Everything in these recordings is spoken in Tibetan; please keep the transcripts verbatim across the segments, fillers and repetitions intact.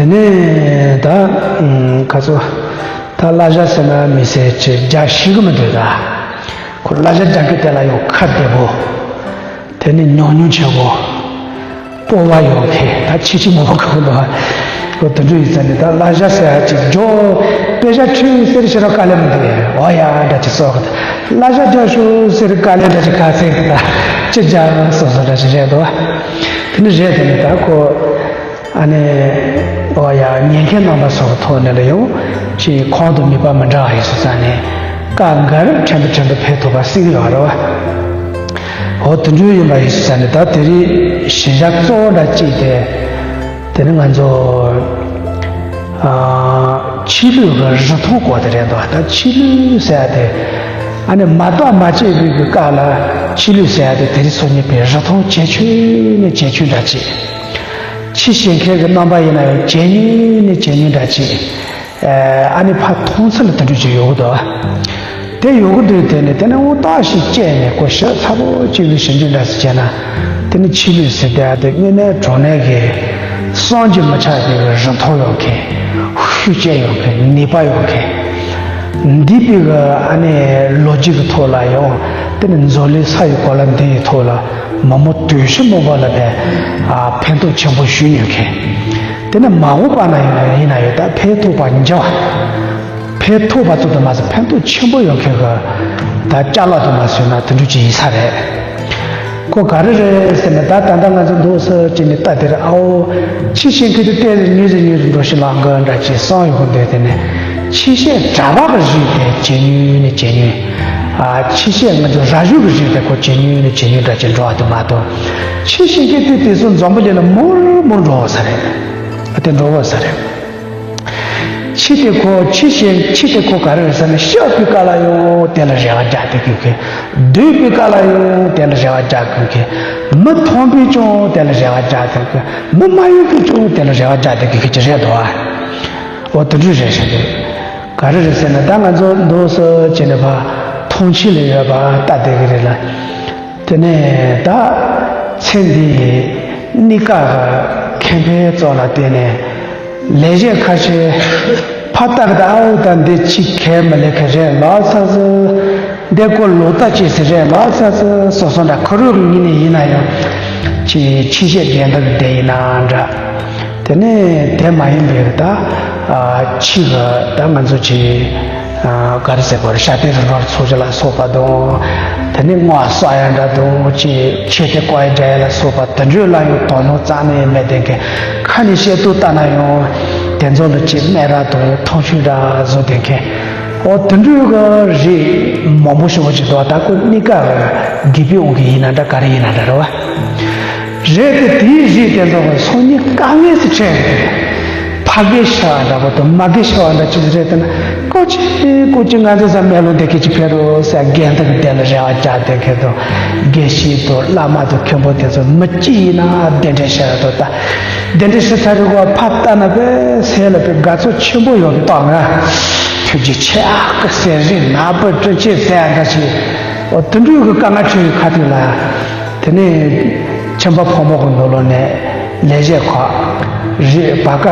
དེ་ནས་ད་ཁ་ཚོ་ད་གླ་ཆ་ཟེར་ན་མི་ཟེར་ཅིག་རྒྱག་ཤེས་གི་མི་འདུག་ད་ཁོ་གླ་ཆ་རྒྱག་མཁན་དེ་ལ་ཡང་ཁ་བདེ་པོ། དེ་ནས་ཉུང་ཉུང་ཆེ་བོ། སྤོབས་པ་ཡོད་མཁན་ད་ཁྱི་ཁྱི་མོ་གང་ལ་ཁོ་དེ་འདྲ་ཡིན་ཙང་ནི་ད་གླ་ཆ་ཟེར་ཡ་ཅིག་འཇོག་དཔེ་ཆ་ཁྲིད་ཟེར་ཞེ་དྲག་དཀའ་ལས་མི་འདུག་ཨེ། འོ་ཡ་འདྲ་ཅིག་སོགས་གི་ད་གླ་ཆ་རྒྱག་ཤོག་ཟེར་དཀའ་ལས་འདྲ་ཅིག་ག་ཚད་གི་ད་ཅི་རྒྱག་སོགས་སོགས་འདྲ་ཅིག་རེད་འདུག་དེ་ནི་རེད་དེ་ནི་ད་ཁོ། ཨ་ནི། ཨོ་ཡ་ཉན་མཁན་རྣམ་པ་ཚོ་གི་ཐོག་ནས་ལ་ཡང་ཅིག་གོང་དུ་མི་པ་མི་འདྲ་བ་ཡིན་སོང་ཙང་ནས་ཀ་འགར་ཕྲན་བུ་ཕྲན་བུ་ཕན་ཐོགས་པ་སྲིད་ཀྱི་ཡོད་རེད་བ། འོ་དེ་འདྲ་ཡིན་པ་ཡིན་སོང་ཙང་ནས་ད་དེ་རིང་གཞི་བཞག་གཙོ་བོ་འདྲ་གཅིག་དེ། དེ་ནི་ང་ཚོ་ཨ་ཕྱི་ལུས་ཀྱི་རིན་ཐང་སྐོར་དེ་རེད་འདུག་ད་ཕྱི་ལུས་ཟེར་ཡ་དེ་ཨ་ནི་མ་བརྟགས་མ་དཔྱད་པའི་གི་སྐབས་ལ་ཕྱི་ལུས་ཟེར་ཡ་དེ་དེ་རིང་སང་ཉིན་པའི་རིན་ཐང་ཇེ་ཆུང་ནས་ཇེ་ཆུང་འདྲ་གཅིག་ཕྱི་བཤད་མཁན་གྱི་རྣམ་པ་ཡིན་ན་ཡང་ཇེ་ཉུང་ནས་ཇེ་ཉུང་འདྲ་ཅིག་ཨ་ནི་ཕར་མཐོང་ཚུལ་དེ་འདྲ་ཅིག་ཡོང་གི་འདུག་དེ་ཡོང་གི་འདུག་དེ་ནི་དེ་ནི་འུ་ཏག་ཞིག་བཅད་ནས་ཁོ་ཞིབ་ཚགས་པོ་བྱས་པའི་ཞིབ་འཇུག་འདྲ་ཞིག་བྱས་ན། དེ་ནི་ཕྱི་ལུས་ཟེར་དེ་ཨ་དེ་དངོས་གནས་དྲང་གནས་ཀྱི་བསམ་གྱིས་མི་ཁྱབ་པའི་རིན་ཐང་ཡོད་མཁན། ཤུགས་རྐྱེན་ཡོད་མཁན། ནུས་པ་ཡོད་མཁན། འདས་པའི་གི་ཨ་ནི་ལོ་རྒྱུས་ཀྱི་ཐོག་ལ་ཡང་དེ་ནི་འཛམ་གླིང་ས་ཡི་གོ་ལ་འདི་ཡི་ཐོག་ལ་མི་མང་དུང་ཕྱུར་མང་པོ་ལ་ཕན་ཨ་ཕན་ཐོགས་ཆེན་པོ་ཞིག་ཡོད་མཁན། དེ་ནི་མ་འོངས་པ་ན་ཡིན་ན་ཡིན་ན་ཡང་ད་ཕན་ཐོགས་པ་འཇལ་བ། ཕན་ཐོགས་པ་ཚོ་དུ་མ་ཟད་ཕན་ཐོགས་ཆེན་པོ་ཡོད་མཁན་གི་ད་ཅ་ལག་དུ་མ་ཟོས་ན་དེ་འདྲ་ཅིག་ཡིན་ས་རེད། ཁོ་ག་རེ་རེད་ཟེར་ན་ད་ད་ལྟ་ང་ཚོ་འདུག་སེ་བྱས་ནས་ལྟ་དེར་ཨའོ། ཕྱི་བཤད་མཁན་དེ་ཏོག་ཙམ་ཉུང་ཙམ་ཉུང་ཙམ་འགྲོ་ཞིག་ལ་འགོ་འདྲ་ཅིག་བསམ་ཡོང་གི་འདུག་དེ་ནས་ཕྱི་བཤད་གྲྭ་པ་གི་རིགས་དེ་ཇེ་ཉུང་ནས་ཇེ་ཉུང་། ཨ་ཕྱི་བཤད་ང་ཚོ་ར་ཞོ་གི་རིགས་དེ་ཁོ་ཇེ་ཉུང་ནས་ཇེ་ཉུང་འདྲ་ཅིག་འགྲོ་བ་དུ་མ་གཏོགས། ཕྱི་བཤད་མཁན་དེ་དེ་ཚོ་འཛམ་བུ་གླིང་ལ་མུར་མུར་འགྲོ་བ་ས་རེད། ཨ་དེ་འགྲོ་བ་ས་རེད། ཕྱི་དེ་ཁོ་ཕྱི་བཤད་ཕྱི་དེ་ཁོ་ག་རེ་རེད་ཟེར་ན་བཤད་པའི་སྐབས་ལ་ཡང་དེ་ལ་རེ་བ་རྒྱག་དེ་དགོས་མཁན། སྡོད་པའི་སྐབས་ལ་ཡང་དེ་ལ་རེ་བ་རྒྱག་དགོས་མཁན། མི་མཐོང་པས་ཀྱང་དེ་ལ་རེ་བ་རྒྱག་དེ་དགོས་མཁན། མི་མ་ཡིན་པས་ཀྱང་དེ་ལ་རེ་བ་རྒྱག་དེ་དགོས་མཁན་ཅིག་རེད་འདུག་ཨ། འོ་དེ་འདྲ་རེད་ཤག་འདུག་ག་རེ་རེད་ཟེར་ན་ད་ང་ཚོ་འདུག་སེ་བྱས་ནས་ཕར་མཐོང་ཆོས་ལ་ཡོད་པ་ལྟ་བསྡད་ཀྱི་རེད་ལ། དེ་ནས་ད་ཚེ་འདིའི་གནས་སྐབས་ཀྱི་ཁེ་ཕན་ཚོ་ལ་བརྟེན་ནས་ལས་བྱེད་ཁ་ཤས་ཕར་ལྟ་གི་ད་ཨའོ་ད་འདི་ཅིག་གལ་མི་ལས་ཀ་རེད་ལགས་ས་སི། འདི་ཀོ་ལོ་ད་ཅིག་སི་རེད་ལགས་ས་སི་སོ་སོ་འདྲ་ཁོ་རང་གི་ངོས་ནས་ཡིན་ན་ཡང་ཅིག་ཕྱི་བཤད་རྒན་ད་གི་བསྡད་ཡིན་ན་འདྲ། དེ་ནས་དེ་མ་ཡིན་པའི་ད་ཕྱི་གི་ད་ང་ཚོ་ཅིག་ག་རེ་ཟེར་དགོས་རེད། ཤ་དེ་རི་རོར་ཚོ་ཅི་ལ་སོགས་པ་དང་། དེ་ནས་སྔོ་བསགས་ཡ་འདྲ་དང་ཅིག་ཆེ་དེ་བཀོག་ཡ་འདྲ་ཡ་ལ་སོགས་པ་དེ་འདྲའི་ལ་ཡང་དོ་སྣང་རྩ་ནས་མེད་དེ་མཁན། ཁ་ནས་བཤད་དུས་ལྟ་ན་ཡང་དེ་ཚོ་ལ་ཅིག་སྨད་ར་དང་མཐོང་ཆུང་འདྲ་བཟོ་དེ་མཁན། འོ་དེ་འདྲའི་གི་རིགས་མང་པོ་ཞིག་འོ་ཅིག་འདུག་ད་ཁོ་གནས་སྐབས་དགེ་སྤུན་འོང་གི་ཡིན་ན་འདྲ་ག་རེ་ཡིན་ན་འདྲ་རེད་བ། རེད་དེ་དེའི་རིགས་དེ་ཚོ་གི་སང་ཉིན་དཀའ་ངལ་སུ་འཕྲད་ཡོད་རེད། ཕ་གི་ཤི་བ་འདྲ་པོ་དང་མ་གི་ཤི་བ་འདྲ་ཅིག་རེད་དེ་ན་ཀོ་ཅི་ཀོ་ཅི་ང་ཚོ་ས་མེ་ལོ་བདེ་སྐྱིད་ཅིག་ཕེབས་རོགས་ཟེར་རྒན་དག་གི་དེ་ལ་རེ་བ་བཅག་བསྡད་མཁན་དང་དགེ་བཤེས་དང་བླ་མ་དང་མཁན་པོ་དེ་ཚོ་མི་གཅིག་ཡིན་ན་གདན་འདྲེན་ཞུ་ཡ་དང་ད་གདན་འདྲེན་ཞུ་ཚར་རེད་གོ་ཕ་ལྟ་ན་པས་སེ་ལ་པས་དགའ་ཚོར་ཆེན་པོ་ཡོད་གི་ཏོག་ང་ཐུགས་རྗེ་ཆེ་ཨ་ཀི་ཟེར་རེད་ན་པ་དྲིན་ཆེ་ཟེར་ཡ་འདྲ་ཞིག་འོ་དེ་འདྲའི་གི་དཀའ་ངལ་འཕྲད་ཡོད་ཁ་ཐུག་ལ། དེ་ནས་ཁྱིམ་པ་ཕོ་མོ་གི་ནང་ལོགས་ནས་ལས་བྱེད་ཁོ་རེད་བ་ཀ་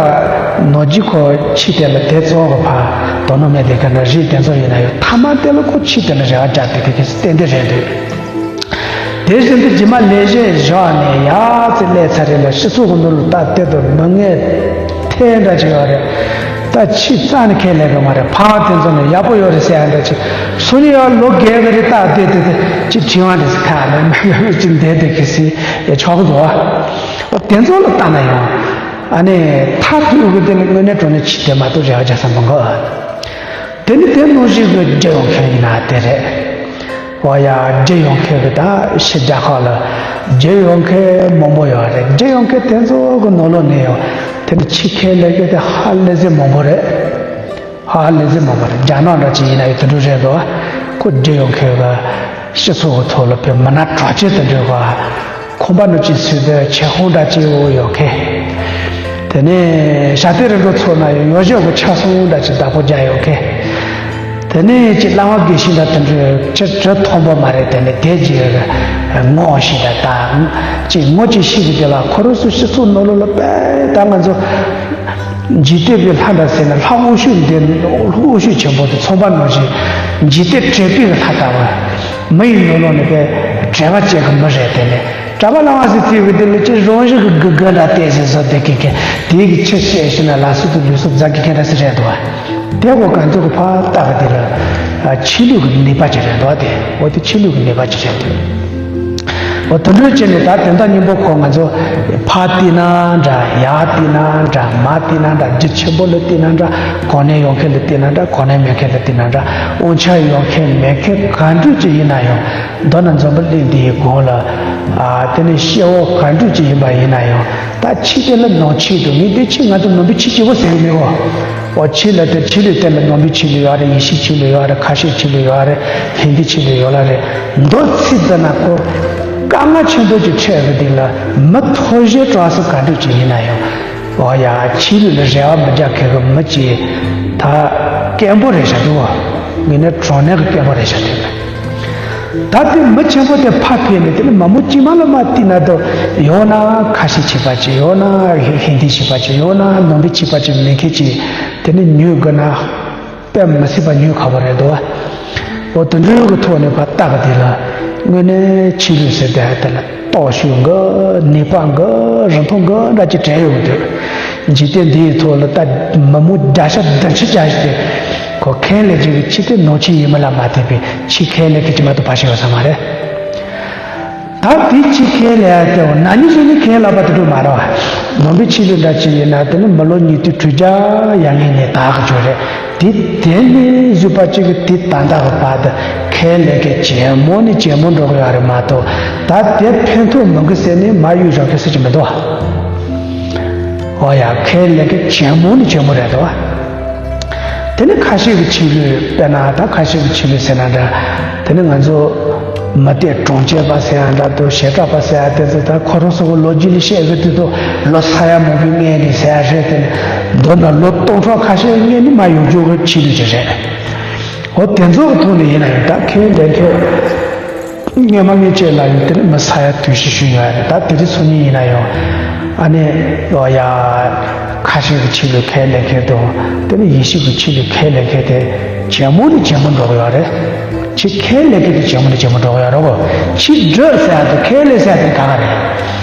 ནོར་གྱི་ཁོ་ཕྱི་དེ་ལ་དེ་གཙོ་བོ་ཕ་དོ་ནོ་མེད་དེ་ག་ན་རིགས་དེ་ཚོ་ཡིན་ན་ཡང་ཐ་མ་དེ་ལ་ཁོ་ཕྱི་དེ་ལ་རེ་བ་རྒྱག་དེ་གི་གི་ཏན་ཏན་རེད་འདུག་དེ་བཞིན་དུ་རྗེས་མ་ལས་བྱེད་བཞག་ནས་ཡར་ཙི་སླེབས་ཚར་རེད་ལ་སྤྱི་ཚོགས་གི་ནང་ལ་ད་དེ་དུ་མི་ངན་ཐེ་འདྲ་ཅིག་ཡོད་རེད། ད་ཕྱི་རྩ་ནས་ཁས་ལེན་གི་མ་རེད། ཕ་མ་དེ་ཚོ་ནི་ཡག་པོ་ཡོད་རེད་ཟེར་ཡ་འདྲ་ཅིག་སུ་ནི་ཡང་ལོ་རྒས་གི་རེད་ད་དེ་དེ་དེ་ཅི་དྲི་བ་འདྲ་ཟེར་ཁ་ལ་མི་ཡོད་ཅི་འདས་དེ་གི་སི་ཡ་ཆོག་གི་འདུག་བ། དེ་ཚོ་ལ་ལྟ་ན་ཡང་ཨ་ནི་མཐར་ཐུག་གི་དེ་ནི་དངོས་གནས་དྲང་གནས་ཕྱི་དེ་མ་གཏོགས་རེ་བ་རྒྱག་ས་མི་འགོ། དེ་ནི་དེ་ནང་བཞིན་གི་རྒྱུ་ཡོང་མཁན་ཡིན་ན་དེ་རེད། འོ་ཡ་རྒྱུ་ཡོང་མཁན་གི་ད་ཕྱི་རྒྱལ་ཁག་ལ་རྒྱུ་ཡོང་མཁན་མང་པོ་ཡོད་རེད། རྒྱུ་ཡོང་མཁན་དེ་ཚོ་གི་ནང་ལོགས་ནས་ཡང་དེ་ནི་ཕྱི་ཁའི་ལས་ཀ་དེ་ཧ་ལས་ཟིན་མང་པོ་རེད། ཧ་ལས་ཟིན་མང་པོ་རེད། རྒྱ་ནག་འདྲ་ཅིག་ཡིན་ན་ཡང་དེ་འདྲ་རེད་འདུག་ཁོ་རྒྱུ་ཡོང་མཁན་གི་སྤྱི་ཚོགས་གི་ཐོག་ལ་བོད་མི་སྣ་གྲགས་ཅན་དེ་འདྲ་གི་ཁང་པ་ནུབ་ཅིག་ཚུད་དེ་ཆེ་ཧོང་འདྲ་ཅིག་འོ་ཡོད་མཁན། དེ་ནས་ཞྭ་ཏོག་རི་འགྲོ་ཚོ་ན་ཡོད་ཡོ་བྱད་གི་ཆ་ཚང་འདྲ་ཅིག་བདག་པོ་རྒྱག་ཡོད་མཁན། དེ་ནས་ཅིག་བླ་མ་དགེ་བཤེས་འདྲ་དེ་འདྲ་ཅིག་གྲི་མཐོན་པོ་མ་རེད། དེ་ནས་དེ་ཅིག་ངོ་ཤེས་འདྲ་ད་ཅིག་ངོ་ཅིག་ཤེས་ཀྱི་དེ་ལ་ཁོ་རང་ཚོ་སྤྱི་ཚོགས་ནང་ལོགས་ལ་དཔེ་ད་ང་ཚོ་ འཇིག་རྟེན་པའི་ལྷ་འདྲ་ཟེར་ན་ལྷ་དབང་ཕྱུག་འདི་ལྷ་དབང་ཕྱུག་ཆེན་པོ་དེ་ཚངས་པ་ནོར་བཞིན་འཇིག་རྟེན་དྲེགས་པའི་ལྷ་ལྟ་བུ། མི་ཡི་ནོར་ལོངས་ནི་པའི་དྲེགས་པ་ཅན་གྱི་མི་རེད་དེ་ནས། གྲྭ་པ་བླ་མ་ཟེར་དུས་ཀྱི་དེ་ལ་ཅི་རང་བཞིན་གྱི་དགེ་རྒན་འདྲ་བལྟས་ཟེར་བཟོ་བསྡད་མཁན་མཁན་དེའི་གི་ཆི་བཤད་ཤི་ན་ལ་སུ་དུ་ལུས་སུ་རྫ་གི་མཁན་འདྲ་ཟེར་རེད་འདུག་བ། དེ་གོ་ག་ཚོད་ཀྱི་ཕ་སྟག་གི་དེ་ལ་ཆོས་ལུགས་ཀྱི་ནུས་པ་ཅིག་རེད་འདུག་བ། དེ་འོ་དེ་ཆོས་ལུགས་ཀྱི་ནུས་པ་ཅིག་རེད་འདུག་འོ་དེ་འདྲ་བྱས་ནས་ད་དེ་འདྲ་སྙིང་པོ་ཁོ་ང་ཚོ་ཕ་བལྟས་ན་འདྲ། ཡ་བལྟས་ན་འདྲ། མ་བལྟས་ན་འདྲ། རྒྱུ་ཆེན་པོ་ལ་བལྟས་ན་འདྲ། གོ་གནས་ཡོད་མཁན་ལ་བལྟས་ན་འདྲ། གོ་གནས་མེད་མཁན་ལ་བལྟས་ན་འདྲ། དབང་ཆ་ཡོད་མཁན་མེད་མཁན་ག་འདྲ་ཅིག་ཡིན་ན་ཡང་། མདོར་ན་འཛམ་བུ་གླིང་འདིའི་སྒང་ལ་ཨ་དེ་ནས་སྐྱེ་བོ་ག་འདྲ་ཅིག་ཡིན་པ་ཡིན་ན་ཡང་། ད་ཆོས་དེ་ལ་ནང་ཆོས་འདུག་ངས་འདི་ཆོས་ང་ཚོ་ནང་པའི་ཆོས་སྐྱེ་བོ་ཟེར་གི་མེད་གོ། འོ་ཆོས་ལ་དེ་ཆོས་ལུགས་དེ་ལ་ནང་པའི་ཆོས་ལུགས་ཡོད་རེད། ཡེ་ཤུའི་ཆོས་ལུགས་ཡོད་རེད། ཁ་ཤས་ཆོས་ལུགས་ཡོད་རེད། ཧིན་དི་ཆོས་ལུགས་ཡོད་ལ་རེད། མདོར་ཚིག་ཙམ་ན་ཁོ་དཀའ་ངལ་ཆེན་པོ་ཅིག་འཕྲད་གི་འདུག་ལ། མི་ཐོར་ཞིག་གྲོགས་སུ་ག་འདྲ་ཅིག་ཡིན་ན་ཡང་། འོ་ཡ་ཆོས་ལུགས་ལ་རེ་བ་མི་རྒྱག་མཁན་གི་མི་ཅིག་ད་སྐྱེན་པོ་རེད་ཤག་འདུག་བ། ངས་ནི་གྲངས་གནས་གི་སྐྱེན་པོ་རེད་ཤག་འདུག་ད་དེ་མི་ཆེན་པོ་དེ་ཕ་ཕེབས་ནས་དེ་ནི་མ་མོ་གཅིག་མ་ལ་མ་བལྟས་ན་དོ། ཡོད་ན་ཁ་ཤས་ཆེ་བ་ཅིག་ཡོད་ན་ཧི་ཧིན་དི་ཆེ་བ་ཅིག་ཡོད་ན་ནང་པའི་ཆེ་བ་ཅིག་མེད་མཁན་ཅིག་དེ་ནི་ཉོས་དགོས་ན་དཔེ་མི་སྲིད་པ་ཉོས་ཁག་པོ་རེད་འདུག་བ། འོ་དེ་འདྲའི་གི་ཐོག་ནས་ཕར་ལྟ་གི་དེ་ལ་དངོས་གནས་ཆོས་ལུགས་ཟེར་དེ་དེ་ལ་སྟོབས་ཤུགས་འགའ་ནུས་པ་འགའ་རིན་ཐང་འགའ་འདྲ་ཅིག་བྲལ་ཡོང་གི་འདུག་འཇིག་རྟེན་འདིའི་ཐོག་ལ་ད་མི་མོ་བརྒྱ་ཆ་བདུན་ཅུ་བརྒྱ་ཞིག་དེ་ཁོ་ཁས་ལེན་བྱེད་ཀྱི་ཆོས་དེ་ནང་ཆོས་ཡིན་མིན་ལ་མ་ལྟོས་པའི་ཆོས་ཁས་ལེན་མཁན་ཅིག་མ་གཏོགས་ཕལ་ཆེར་ཡོད་ས་མ་རེད། ད་དེ་ཆོས་ཁས་ལེན་ཡ་དེ་ན་ནིང་གཞེས་ནིང་ཁས་ལེན་པ་དེ་འདྲ་མ་རེད་བ། ནང་པའི་ཆོས་ལུགས་འདྲ་ཅིག་ཡིན་ན་དེ་ནི་མི་ལོ་ཉིས་སྟོང་དྲུག་བརྒྱ་ཡར་སྔོན་ནས་དར་གི་ཡོད་རེད། དེ་དེ་ནས་བཟོས་པ་གཅིག་གི་དེ་ད་ལྟ་གི་བར་དུ་ཁས་ལེན་མཁན་ཇེ་མང་ནས་ཇེ་མང་འགྲོ་གི་ཡོད་རེད་མ་གཏོགས། ད་དེ་ཕན་ཐོགས་མི་འགི་ཟེར་ནས་མར་གཡུག་བཞག་མཁན་སུ་ཅིག་མི་འདུག་བ། འོ་ཡ་ཁས་ལེན་མཁན་ཇེ་མང་ནས་ཇེ་མང་རེད་འདུག་བ། དེ་ནི་ཁ་ཤས་ཀྱི་ཆོས་ལུགས་དཔེར་ན་ད་ཁ་ཤས་ཀྱི་ཆོས་ལུགས་ཟེར་ན་འདྲ། དེ་ནི་ང་ཚོ་མི་སྡེ་གྲོང་ཁྱེར་པ་ཟེར་ཡ་འདྲ་འདུག་བྱེ་བྲག་པ་ཟེར་ཡ་དེ་ཚོ་ད་ཁོ་རང་ཚོ་གི་ལོ་རྒྱུས་ལ་བཤད་གི་དུས་ཚོད་ལོ་ས་ཡ་མང་པོའི་སྔོན་ནས་ཟེར་ཡ་རེད། དེ་ནི་མདོར་ན་ལོ་སྟོང་ཕྲག་ཁ་ཤས་སྔོན་ནས་མར་ཡོང་རྒྱུ་གི་ཆོས་ལུགས་ཅིག་རེད། འོ་དེ་ཚོ་གི་ཐོག་ནས་ཡིན་ན་ཡང་ད་ཁས་ལེན་མཁན། སྔོན་མ་སྔོན་ཆད་ལ་ཡང་དེ་ནི་མི་ས་ཡ་དུ་ཞིག་བཞུགས་ཡོད་རེད། ད་དེ་རིང་སང་ཉིན་ཡིན་ན་ཡང་ཨ་ནི་ཡོ་ཡ་ཁ་ཤས་ཀྱི་ཆོས་ལུགས་ཁས་ལེན་མཁན་དང་དེ་ནི་ཡེ་ཤུ་གི་ཆོས་ལུགས་ཁས་ལེན་མཁན་དེ་ཇེ་མང་ནས་ཇེ་མང་འགྲོ་གི་ཡོད་རེད། ཆོས་ཁས་ལེན་མཁན་དེ་ཇེ་མང་ནས་ཇེ་མང་འགྲོ་གི་ཡོད་རེད་གོ། ཆོས་སྒྲུབ་ཟེར་ཡ་དང་ཁས་ལེན་ཟེར་ཡ་དེ་ག་ག་རེད།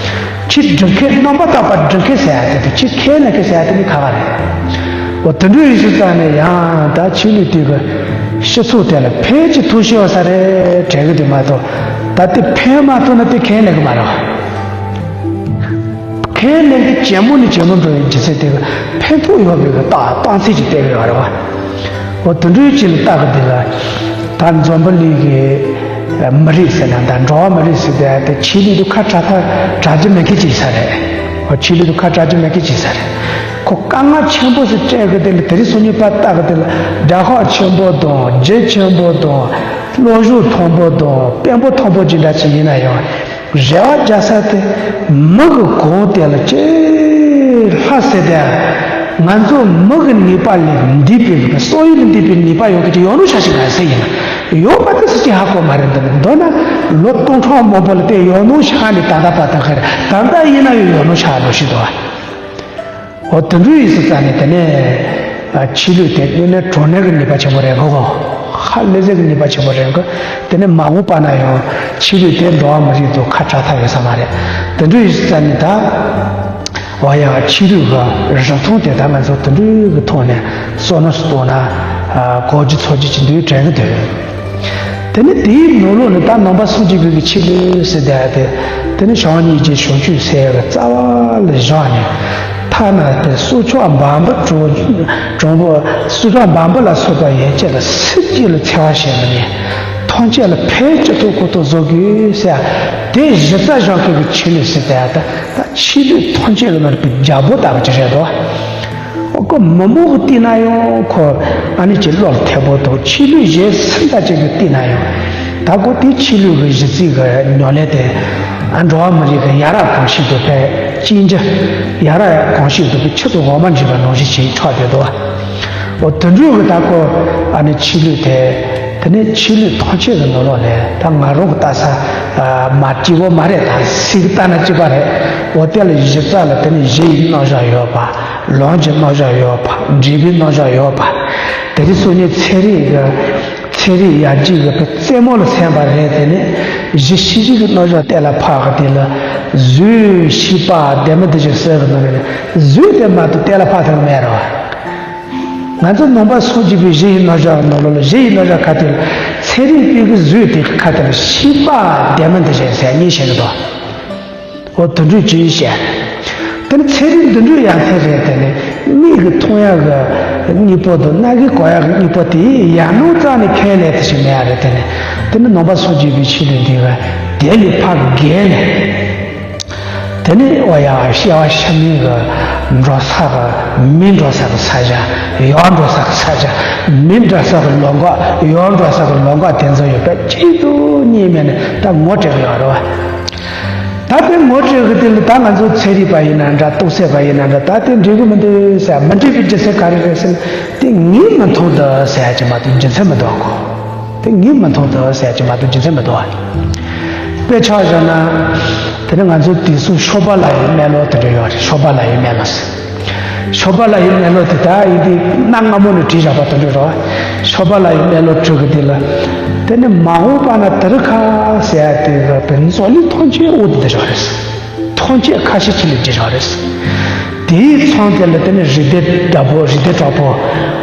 ཆོས་སྒྲུབ་མཁན་རྣམ་པར་དག་པ་སྒྲུབ་མཁན་ཟེར་ཡ་དེ་དང་ཆོས་ཁས་ལེན་མཁན་ཟེར་ཡ་དེ་གཉིས་ག་ག་རེད། འོ་དེ་འདྲ་ཡིན་ཙང་ནས་ཡང་ད་ཆོས་ལུགས་དེ་གི་སྤྱི་ཚོགས་དེ་ལ་ཕན་ཅིག་ཐོགས་ཤིག་ཡོད་ས་རེད་དྲན་གི་འདུག་མ་གཏོགས་ད་དེ་ཕན་མ་ཐོགས་ན་དེ་ཁས་ལེན་གི་མ་རེད། ཁས་ལེན་གི་ཇེ་མང་ནས་ཇེ་མང་འགྲོ་བའི་རྒྱུ་མཚན་དེ་གི་ཕན་ཐོགས་ཡོད་པའི་གི་རྟགས་རྟགས་མཚན་ཅིག་བསྟན་གི་ཡོད་རེད་བ། འོ་དེ་འདྲའི་ཅིག་ལ་ལྟ་གི་འདུག་ལ། ད་འཛམ་བུ་གླིང་གི་མི་རིགས་ཟེར་ན་ད་འགྲོ་བ་མི་རིགས་ཟེར་དེ་དེ་ཆོས་ལུགས་དེ་ཁ་གྲག་ཐ་གྲག་རྒྱུ་མེད་མཁན་ཅིག་ས་རེད། འོ་ཆོས་ལུགས་དེ་ཁ་གྲག་རྒྱུ་མེད་མཁན་ཅིག་ས་རེད། ཁོ་དཀའ་ངལ་ཆེན་པོ་ཞིག་སྤྲད་གི་དེ་ལ་དེ་རིང་སང་ཉིན་ཕར་ལྟ་གི་དེ་ལ་དགྲ་ཤ་ཆེན་པོ་དང་རྒྱུ་ཆེན་པོ་དང་བློ་གཟུ་མཐོན་པོ་དང་དཔོན་པོ་མཐོན་པོ་ཅིག་འདྲ་ཅིག་ཡིན་ན་ཡང་། རེ་བ་རྒྱག་ས་དེ་མི་གི་གོང་དེ་ལ་ཅི་ལྷ་ཟེར་དེ། ང་ཚོ་མི་གི་ནུས་པ་ལས་འདས་པའི་བསམ་ཡུལ་ལས་འདས་པའི་ནུས་པ་ཡོད་མཁན་ཅིག་ཡོད་ནོ་ཤ་ཞིག་ང་ཟེར་ཡིན་ན། ཡོད་པ་དེ་སུ་ཅིག་ཧ་གོ་མ་རེད། འདི་ནི་མདོར་ན་ལོ་སྟོང་ཕྲག་མང་པོ་ལ་བལྟས་ཡོད་ནོ་ཤ་ནས་ད་ལྟ་བར་དུ་ཁེར་ད་ལྟ་ཡིན་ན་ཡང་ཡོད་ནོ་ཤ་ལོ་ཞིག་འདུག་བ། འོ་དེ་འདྲ་ཡིན་ཙང་ནས་དེ་ནས་ཆོས་ལུགས་དེ་དངོས་གནས་དྲང་གནས་ཀྱི་ནུས་པ་ཆེན་པོ་རེད་གོ། ཧ་ལས་ཟེར་གྱི་ནུས་པ་ཆེན་པོ་རེད་གོ། དེ་ནས་མ་འོངས་པ་ན་ཡང་ཆོས་ལུགས་དེ་འགྲོ་བ་མི་རིགས་དང་ཁ་གྲག་ཐབས་ཡོད་ས་མ་རེད། དེ་འདྲ་ཡིན་ཙང་ནས་ད་འོ་ཡ་ཆོས་ལུགས་ཀྱི་རིན་ཐང་དེ་ད་ང་ཚོ་དེ་འདྲའི་གི་ཐོག་ནས་བསམ་བློ་ཞིག་གཏོང་ན་གོ་རྒྱུ་ཚོར་རྒྱུ་ཅིག་འདུག་དྲན་གྱི་འདུག་དེ་ནི་དེའི་ནང་ལོགས་ནས་ད་ནང་པ་སངས་རྒྱས་པའི་གི་ཆོས་ལུགས་ཟེར་བསྡད་དེ། དེ་ནི་བྱམས་སྙིང་རྗེ་བྱང་ཆུབ་ཟེར་བའི་རྩ་བ་ལ་བཞག་ནས། ཐ་ན་དེ་སྲོག་ཆགས་འབར་འབུ་གྲོག་གྲོག་པོ་སྲོག་ཆགས་འབར་འབུ་ལ་སོགས་པ་ཡན་ཆད་ལ་སྲིད་ཀྱི་ལ་འཚེ་བ་བྱེད་མི་ཉན། ཐམས་ཅད་ལ་ཕན་སྤྱི་ཐོག་ཁོ་ཐག་བཟོ་དགོས་ཟེར། དེ་གཞི་རྩ་བཞག་མཁན་གྱི་ཆོས་ལུགས་ཟེར་བསྡད་དེ། ད་ཆོས་ལུགས་ཐམས་ཅད་ཀྱི་ནང་ལ་བའི་རྒྱལ་པོ་ལྟ་བུ་ཅིག་རེད་དོ། ཨོ་ཁོ་མི་མང་གིས་བལྟས་ན་ཡང་ཁོ་ཨ་ནི་ཅིག་བློ་ལ་འཐད་པོ་དང་ཆོས་ལུགས་གཞན་སུ་འདྲ་ཅིག་གིས་བལྟས་ན་ཡང་། ད་ཁོ་དེ་ཆོས་ལུགས་ཀྱི་གཞི་རྩའི་གི་ཉམས་ལེན་དེ་ཨ་འགྲོ་བ་མི་རིགས་ཀྱི་ཡ་རབས་གོམས་གཤིས་དང་དཔེ་གཅིག་འགྱུར། ཡ་རབས་གོམས་གཤིས་དང་དཔེ་ཆུ་དང་འོ་མ་འདྲེས་པ་ནང་བཞིན་ཅིག་ཆགས་བསྡད་འདུག་བ། ཨོ་དེ་འདྲ་གི་ད་ཁོ་ཨ་ནི་ཆོས་ལུགས་དེ་ད་ དེ་ནས་ཆོས་ལུགས་ཐམས་ཅད་ཀྱི་ནང་ལོགས་ལས་ད་ང་རང་གི་ལྟ་ས་མ་གཅིག་པོ་མ་རེད། ད་སུས་ལྟ་ན་གཅིག་པ་རེད། འོ་དེ་ལ་གཞི་རྩ་ལ་དེ་ནས་གཞི་ཡི་རྣམ་གཞག་ཡོད་པ། ལམ་གྱི་རྣམ་གཞག་ཡོད་པ། འབྲས་བུའི་རྣམ་གཞག་ཡོད་པ། དེ་རིང་སང་ཉིན་ཚན་རིག་གི་ཚན་རིག་ཡར་རྒྱས་ཀྱི་རྩེ་མོ་ལ་སོན་པ་རེད། དེ་ནས་གཞི་ཤེས་བྱའི་རྣམ་གཞག་གཏན་ལ་ཕབ་གི་དེ་ལ་བཟོད་ཤེས་པ་ལྡན་མིན་འདི་བཞིན་གསལ་གི་ནང་ནས་བཟོད་དེ་མ་གཏོགས་གཏན་ལ་ཕབ་ཐུབ་མེད་རེད་བ། ང་ཚོ་ནང་པ་སངས་རྒྱས་པའི་གཞི་ཡི་རྣམ་གཞག་ནང་ལོགས་ལ་གཞི་ཡི་རྣམ་གཞག་ཁ་ཐུག་ལ་ཚན་རིག་པའི་གི་བཟོད་དེ་ཁ་ཐུག་ལ་ཤེས་པ་ལྡན་མིན་འདི་བཞིན་ཟེར་གཉིས་བཤད་གི་འདུག་འོ་དེ་འདྲ་ཅིག་བཤད། དེ་ནི་ཚན་རིག་འདི་འདྲ་ཡང་ཚན་རེད། དེ་ནི་མིག་གིས་མཐོང་ཡག་གི་དངོས་པོ་དང་རྣ་གིས་གོ་ཡག་གི་དངོས་པོ་དེ་ཡང་ནང་ཙམ་ནས་ཁས་ལེན་དེ་ཞིག་མེད་ཡ་རེད། དེ་ནི་དེ་ནི་ནང་པ་སངས་རྒྱས་པའི་ཆོས་ལུགས་འདི་ག་དེ་ལས་ཕར་བརྒལ་ནས། དེ་ནས་འོ་ཡ་སྐྱེ་བ་ཕྱི་མའི་གི་འགྲོ་ས་གི་མི་འགྲོ་ས་གི་ས་ཆ། ཡོག་འགྲོ་ས་གི་ས་ཆ། མི་འགྲོ་ས་གི་ལོ་འགོ། ཡོག་འགྲོ་ས་གི་ལོ་འགོ་དེ་ཚོ་ཡོད་པ་གཅིག་ཏུ་གཉིས་མེད་ནས་ད་ངོ་སྤྲད་གི་ཡོད་རེད་བ། ད་དེ་ངོ་སྤྲད་གི་དེ་ལ་ད་ང་ཚོ་ཚན་རིག་པ་ཡིན་ན་འདྲ། རྟོག་བསལ་པ་ཡིན་ན་འདྲ། ད་དེ་འགྲིག་གི་མི་འདུག་ཟེར། མི་འགྲིག་པའི་རྒྱུ་མཚན་ག་རེ་རེད་ཟེར་ན། དེ་ངས་མི་མཐོང་འདུག་ཟེར་ཡ་ཅིག་མ་གཏོགས་རྒྱུ་མཚན་མི་འདུག་གོ། དེ་ངས་མི་མཐོང་འདུག་ཟེར་གྱི་མ་གཏོགས་རྒྱུ་མཚན་མི་འདུག་བ། དཔེ་ཆ་བཞག་ན། དེ་ནི་ང་ཚོ་དེང་སང་ཤོ་པ་ལ་ཡི་མེ་ལོ་དེ་འདྲ་ཡོད་རེད། ཤོ་པ་ལ་ཡི་མེ་ལོ་ཟེར། ཤོ་པ་ལ་ཡི་མེ་ལོ་དེ་ད་ཡི་དེ་གནའ་སྔ་མོ་ནས་བྲིས་བཞག་པ་དེ་འདྲ་རེད་བ། ཤོ་པ་ལ་ཡི་མེ་ལོ་བྲིས་གི་དེ་ལ། དེ་ནི་མ་འོངས་པ་ན་དེ་རིང་ཁ་ཟེར་ཡ་དེ་གི་བོད་མཛོད་ལས་ཐོན་སྐྱེད་འོ་དེ་འདྲ་རེད་ཟེར། ཐོན་སྐྱེད་ཁ་ཤས་ཅིག་ལས་བྲིས་བཞག་རེད། དེའི་མཚམས་དེ་ལ་དེ་ནི་རིགས་ལྡན་དྲག་པོ། རིགས་ལྡན་དྲག་པོ་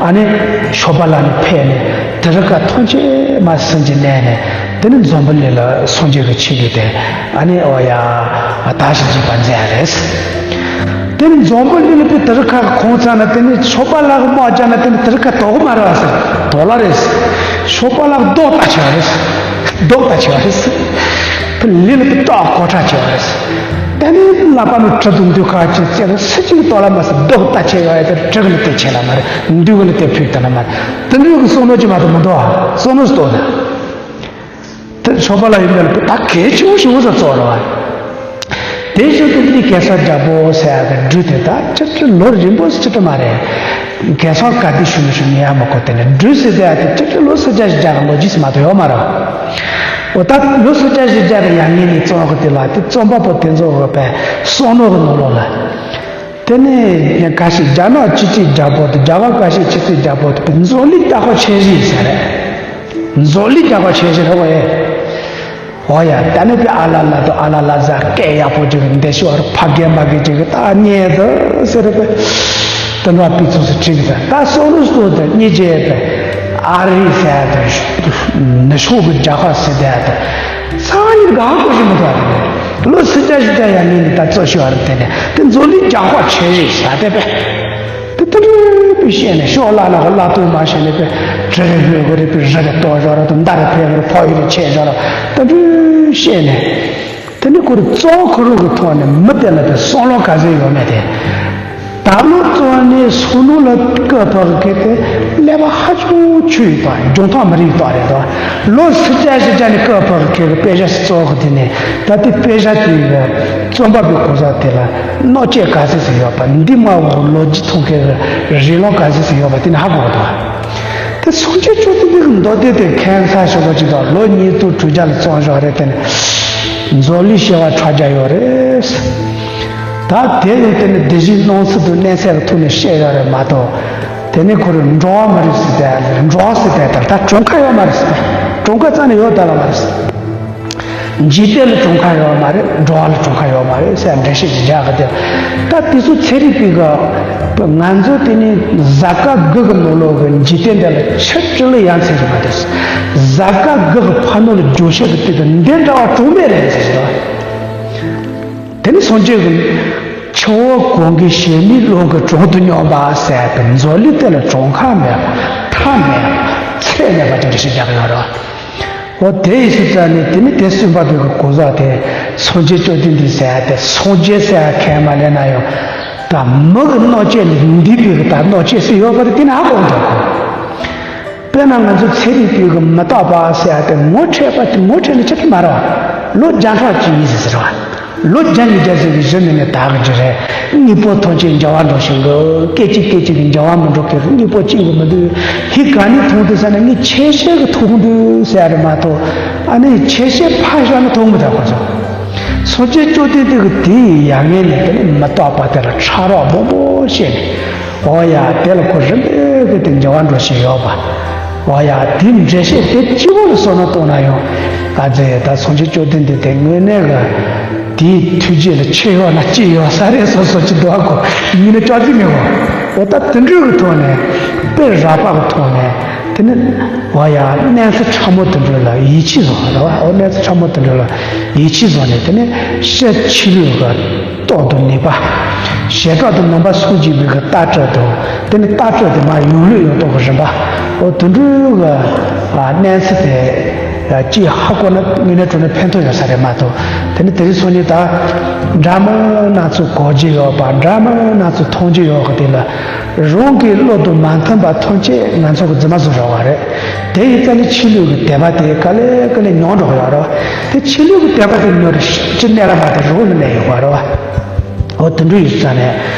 ཨ་ནི་ཤོ་པ་ལ་ནས་ཕེབས་ནས་དེ་རིང་ཁ་ཐོན་སྐྱེད་མ་ཟིན་གྱི་གནས་ནས་དེ་ནི་འཛམ་བུ་གླིང་ལ་སངས་རྒྱས་ཀྱི་ཆོས་ལུགས་དེ་ཨ་ནི་འོ་ཡ་དར་ཞིང་རྒྱས་པར་མཛད་རེད། དེ་ནི་འཛམ་བུ་གླིང་ལ་དེ་རིང་ཁ་གང་ཚ་ན་དེ་ནི་ཤོ་པ་ལ་གི་དམག་རྒྱག་ན་དེ་ནི་དེ་རིང་ཁ་དོག་མ་རེད་བ་ཟེར། དོག་ལ་རེད། ཤོ་པ་ལ་གི་རྡོག་ལྟ་ཆེ་བ་རེད། རྡོག་ལྟ་ཆེ་བ་རེད། དེ་ལི་ལ་དེ་སྟག་གོ་ཁྲ་ཆེ་བ་རེད། དེ་ནི་ལག་པ་ནི་གྲི་དང་མདུང་ཁ་ཅིག་བཙལ་ལ་སུ་གཅིག་གི་ལྟོ་ལ་མ་ཟེར། རྡོག་ལྟ་ཆེ་ཡོད་ཡ་དེ་གྲི་གི་ལ་དེ་ཆེ་ལ་མ་རེད། མདུང་གི་ལ་དེ་ཕུད་ད་ལ་མ་རེད། དེ་འདྲ་གི་བསམ་བློ་ཅིག་མ་གཏོགས་མི་འདུག་ཨ། བསམ་བློ་ཟིག་གཏོང་ན། དེ་ཤོ་པ་ལ་ཡི་མེ་ལོ་ད་གལ་ཆེན་པོ་ཞིག་འོ་ས་བཙོག་རེད་བ། དེ་བཞིན་དུ་འདི་གེ་སར་རྒྱལ་པོ་ཟེར་ཡ་གི་སྦྲུལ་དེ་ད་ཅི་སྤྱིར་ལོ་རིང་པོ་ཟེར་ཅི་སྤྱིར་མ་རེད། གེ་སར་ག་དུས་བྱུང་མི་བྱུང་ངས་ཡང་མི་གོ། དེ་ནས་སྦྲུལ་ཟེར་དེ་ཡ་དེ་ཅི་སྤྱིར་ལོ་སུམ་བརྒྱ་བཞི་བརྒྱ་གི་ལོ་རྒྱུས་སུ་མ་གཏོགས་ཡོད་མ་རེད། འོ་ད་ལོ་སུམ་བརྒྱ་བཞི་བརྒྱ་གི་ཡར་སྔོན་ནས་བཙོང་གི་དེ་ལ་དེ་རྩོམ་པ་པོ་དེ་ཚོ་གི་བས་བསམ་མནོ་གི་ནང་ལོགས་ལ། དེ་ནས་འགའ་ཞིག་རྒྱ་ནག་ཆི་ཆི་རྒྱལ་པོ་དང་རྒྱ་གར་འགའ་ཞིག་ཆི་ཆི་རྒྱལ་པོ་དང་མཛོ་ལི་རྒྱལ་པོ་ཆེ་བཞི་ཟེར་རེད། མཛོ་ལི་རྒྱལ་པོ་ཆེ་བཞི་རེད་བ་ཨེ། འོ་ཡ་ད་ནི་པའི་ཨ་ལ་ལ་དང་ཨ་ལ་ལ་ཟེར་སྐད་ཡག་པོ་ཅིག་འདི་ཤོར་ཕ་རྒན་མ་རྒན་ཅིག་ད་ཉེ་དུ་ཟེར་རེད་པས། དེ་འདྲ་པི་ཚོགས་སུ་ཁྲིད་ད་ད་སོ་རུ་སོ་དུ་ཉེ་རྗེས་པས་ཨ་རི་ཟེར་དུ་ནི་ཤོག་གི་རྒྱལ་ཁབ་ཟེར་དེ་ད་ས་ཉིད་ག་གོ་ཞིག་མི་ཐུབ་པ་དེ་ནི། ལོ་སུམ་བརྒྱ་བཞི་བརྒྱ་ཡར་སྔོན་ནས་ད་རྩོད་ཤོར་བ་རེད། དེ་ནས་དེ་མཛོ་ལི་རྒྱལ་པོ་ཆེ་བཞི་ཟེར་དེ་པས། དེ་དེ་འདྲའི་པའི་བཤད་ནས་ཤོག་ལ་ལ་ག་ལ་དུ་མ་བཤད་ནས་པས་གྲི་རེ་ལྷོད་གི་རེད། པའི་རི་རེ་ལྟོ་ཞོར་ར་དང་མདའ་རེ་ཕེབས་གི་རེད། ཕོ་ཡི་རེ་ཆེ་ཞོར་ར་དེ་འདྲའི་བཤད་ནས། དེ་ནས་ཁོ་རང་གཙོ་བོ་ཁོ་རང་གི་ཐོག་ནས་མི་དེ་ལ་དེ་བསམ་བློ་ག་ཚོད་ཡོད་མེད་དེ། ད་ལོ་གཙོ་བོ་ནས་སོ་ནོ་ལ་སྐུ་ཕག་གི་དེ་ཀླད་པ་ཧ་ཅང་ཆུ་ཡོད་པ་འཇོན་ཐང་མི་རིགས་རྟགས་རེད་དོ། ལོ་སུམ་བརྒྱ་བཞི་བརྒྱ་ནས་སྐུ་ཕག་གི་དཔེ་ཆ་ཞིག་བཙོང་གི་དེ་ནས་ད་དེ་དཔེ་ཆ་དེ་གི་རྩོམ་པ་པོའི་གོ་ས་དེ་ལ་གནོད་སྐྱེལ་ག་ཚོད་ཟིག་ཡོད་པ། འདི་མ་འོག་ལོ་རྒྱུས་ཐོན་མཁན་གི་རིགས་ལམ་ག་ཚོད་ཟིག་ཡོད་པ་དེ་ནས་ཧ་གོ་གི་འདུག་དེ་སངས་རྒྱས་བཅོམ་ལྡན་འདས་ཀྱི་མདོ་སྡེ་དེ་ཁ་སང་ཞོགས་པ་ཅིག་དང་ལོ་ཉིས་སྟོང་དྲུག་བརྒྱ་ལ་བཙོང་ཞོག་རེད། དེ་ནས་མཛོ་ལི་བྱེ་བ་ཕྲག་བརྒྱ་ཡོད་རེད། ད་དེ་ཡང་དེ་ནི་དེ་བཞིན་སྣང་ཚུལ་དང་གནས་ཚད་ཀྱི་ཐོག་ནས་བཤད་ཡོད་རེད་མ་གཏོགས། དེ་ནི་ཁོ་རང་འགྲོ་བ་མི་རིགས་སུ་བསྡད་ཡ་རེད། འགྲོ་བ་སུ་བསྡད་དང་ད་གྲོང་ཁ་ཡོད་མ་རེད་ཟེར། གྲོང་ཁ་རྩ་ནས་ཡོད་ད་ལ་མ་རེད་ཟེར། འཇིག་རྟེན་ལ་གྲོང་ཁ་ཡོད་མ་རེད། འགྲོ་བ་ལ་གྲོང་ཁ་ཡོད་མ་རེད་ཟེར་འགྲེལ་བཤད་ཅིག་རྒྱག་གི་དེ། ད་དེ་ཚོ་ཚན་རིག་པའི་གི་ང་ཚོ་དེ་ནི་གཟའ་སྐར་དགུ་གི་ནང་ལོགས་ཀྱི་འཇིག་རྟེན་འདི་ལ་ཆུ་སྤྲིན་ལ་ཡང་ཚན་རིག་མ་དེ། གཟའ་སྐར་དགུ་གི་ཕ་ནོར་ལ་རྒྱུ་ཤེས་ཀྱི་དུས་དང་འདི་འདྲ་བ་གྲོང་མེད་རེད་ཟེར་གི་དེ་ནི་སངས་རྒྱས་ཀྱི་ཆུ་བོ་གངྒཱའི་བྱེ་མའི་ཀླུང་གི་གྲོང་དུ་སྙོམས་པ་ཟེར་ཏེ་མཛོ་ལི་དེ་ལ་གྲོང་ཁ་མེད་པ་མཐའ་མེད་པ་ཚད་མེད་པ་ཅིག་རེ་ཞིག་རྒྱག་གི་ཡོད་རེད། འོ་དེ་ཡི་ཕྱི་ཙམ་ནས་དེ་ནི་དེ་གསུངས་པ་པོའི་གི་གོ་ས་དེ་སངས་རྒྱས་བཅོམ་ལྡན་འདས་ཟེར་ཡ་དེ་སངས་རྒྱས་ཟེར་ཡ་ཁས་མ་ལེན་ན་ཡང་ད་མི་གི་གནོད་སྐྱེལ་ནས་འདས་པའི་གི་ད་གནོད་སྐྱེལ་སྲིད་ཡོད་པ་རེད། དེ་ནི་ཧ་གོ་འདུག་དཔེར་ན་ང་ཚོ་ཚན་རིག་པའི་གི་མི་རྟག་པ་ཟེར་ཡ་དེ་ངོ་འཕྲད་པ་དེ་ངོ་འཕྲད་ནས་ཅི་ཐུབ་མ་རེད་བ། ལོ་བརྒྱ་ཕྲག་གཅིག་ཡིན་ཟེར་ཟེར་བ། ལོ་བརྒྱ་ཉིས་བརྒྱ་ཟེར་གི་གཞི་ནས་ནས་དག་གི་རེད། དངོས་པོ་ཐམས་ཅད་འགྱུར་བ་འགྲོ་བཞིན་གི། སྐད་ཅིག་སྐད་ཅིག་གི་འགྱུར་བ་མི་འགྲོ་གི། དངོས་པོ་གཅིག་གི་མི་འདུག་ཧི་ག་ནས་མཐོང་འདུག་ཟེར་ན། ངས་ཆེ་ཤེལ་གི་མཐོང་འདུག་ཟེར་རེད་མ་གཏོགས། ཨ་ནི་ཆེ་ཤེལ་ཕར་བཞག་ན་མཐོང་མི་ཐུབ་ཁོ་ཚོ། སངས་རྒྱས་བཅོམ་ལྡན་འདས་ཀྱི་དེའི་ཡ་ངན་ནས་དེ་ནས་མི་རྟག་པ་དེ་ལ་ཕྲ་རགས་མང་པོ་བཤད་ནས། འོ་ཡ། དེ་ལ་ཁོ་རིམ་པས་གི་དེ་འགྱུར་བ་འགྲོ་བཞིན་ཡོད་པ། འོ་ཡ། དེའི་འགྲེལ་བཤད་དེ་གཅིག་པོ་ལ་བསམ་བློ་གཏོང་ན་ཡང་། ཨ་ཙི། ད་སངས་རྒྱས་བཅོམ་ལྡན་འདས་དེ་དངོས་གནས་གི་དེའི་ཐུགས་རྗེ་ལ་ཆེ་ཡོད་ན་ཅི་ཡོད་ས་རེད་བསམ་བསམ་གྱི་འདུག་གོ། ཡིན་ན་ཅོག་ཙེ་མེད་གོ། འོ་ད་དེ་འདྲ་གི་ཐོག་ནས། དཔེ་རགས་པ་གི་ཐོག་ནས། དེ་ནི། འོ་ཡ། གནས་ཚུལ་ཕྲ་མོ་དེ་འདྲ་ལ་ཡིད་ཆེས་བཟུང་བ་རེད་བ། འོ། གནས་ཚུལ་ཕྲ་མོ་དེ་འདྲ་ལ་ཡིད་ཆེས་བཟུང་ནས། དེ་ནས་ཕྱི་ཆོས་ལུགས་ཀྱི་རྟོག་ཏུ་ནུས་པ། བྱེ་བྲག་ཏུ་ནང་པ་སངས་རྒྱས་པའི་གི་ལྟ་གྲུབ་དང་། དེ་ནི་ལྟ་གྲུབ་དེ་མར་ཡོང་ལུགས་ཡོང་སྟངས་ཀྱི་རིམ་པ། འོ། དེ་འདྲའི་གི་ཨ་གནས་ཚུལ་དེ་ཅིག་ཧ་གོ་ན་དངོས་གནས་དྲང་གནས་ཕན་ཐོགས་ཡོད་ས་རེད་མ་གཏོགས། དེ་ནི་དེ་རིང་སང་ཉིན་ད་འདྲ་མིན་སྣ་ཚོགས་གོ་རྒྱུ་ཡོད་པ། འདྲ་མིན་སྣ་ཚོགས་མཐོང་རྒྱུ་ཡོད་གི། དེ་ལ་རང་གི་བློ་དང་མ་མཐུན་པ་ཐམས་ཅད་ང་ཚོ་གི་རྫུན་མ་བཟོ་རོགས་པ་རེད། དེ་ཡིན་ཙང་ནི་ཆོས་ལུགས་ཀྱི་དད་པ་དེ་ག་ལེ་ག་ལེ་ཉམས་འགྲོ་གི་ཡོད་རེད་བ། དེ་ཆོས་ལུགས་ཀྱི་དད་པ་དེ་ཉམས་རེ་ཅི་གནས་ལ་མ་དེ་རོགས་ལ་གནས་ཡོད་པ་རེད་བ། འོ། དེ་འདྲ་ཡིན་ཙང་ནས།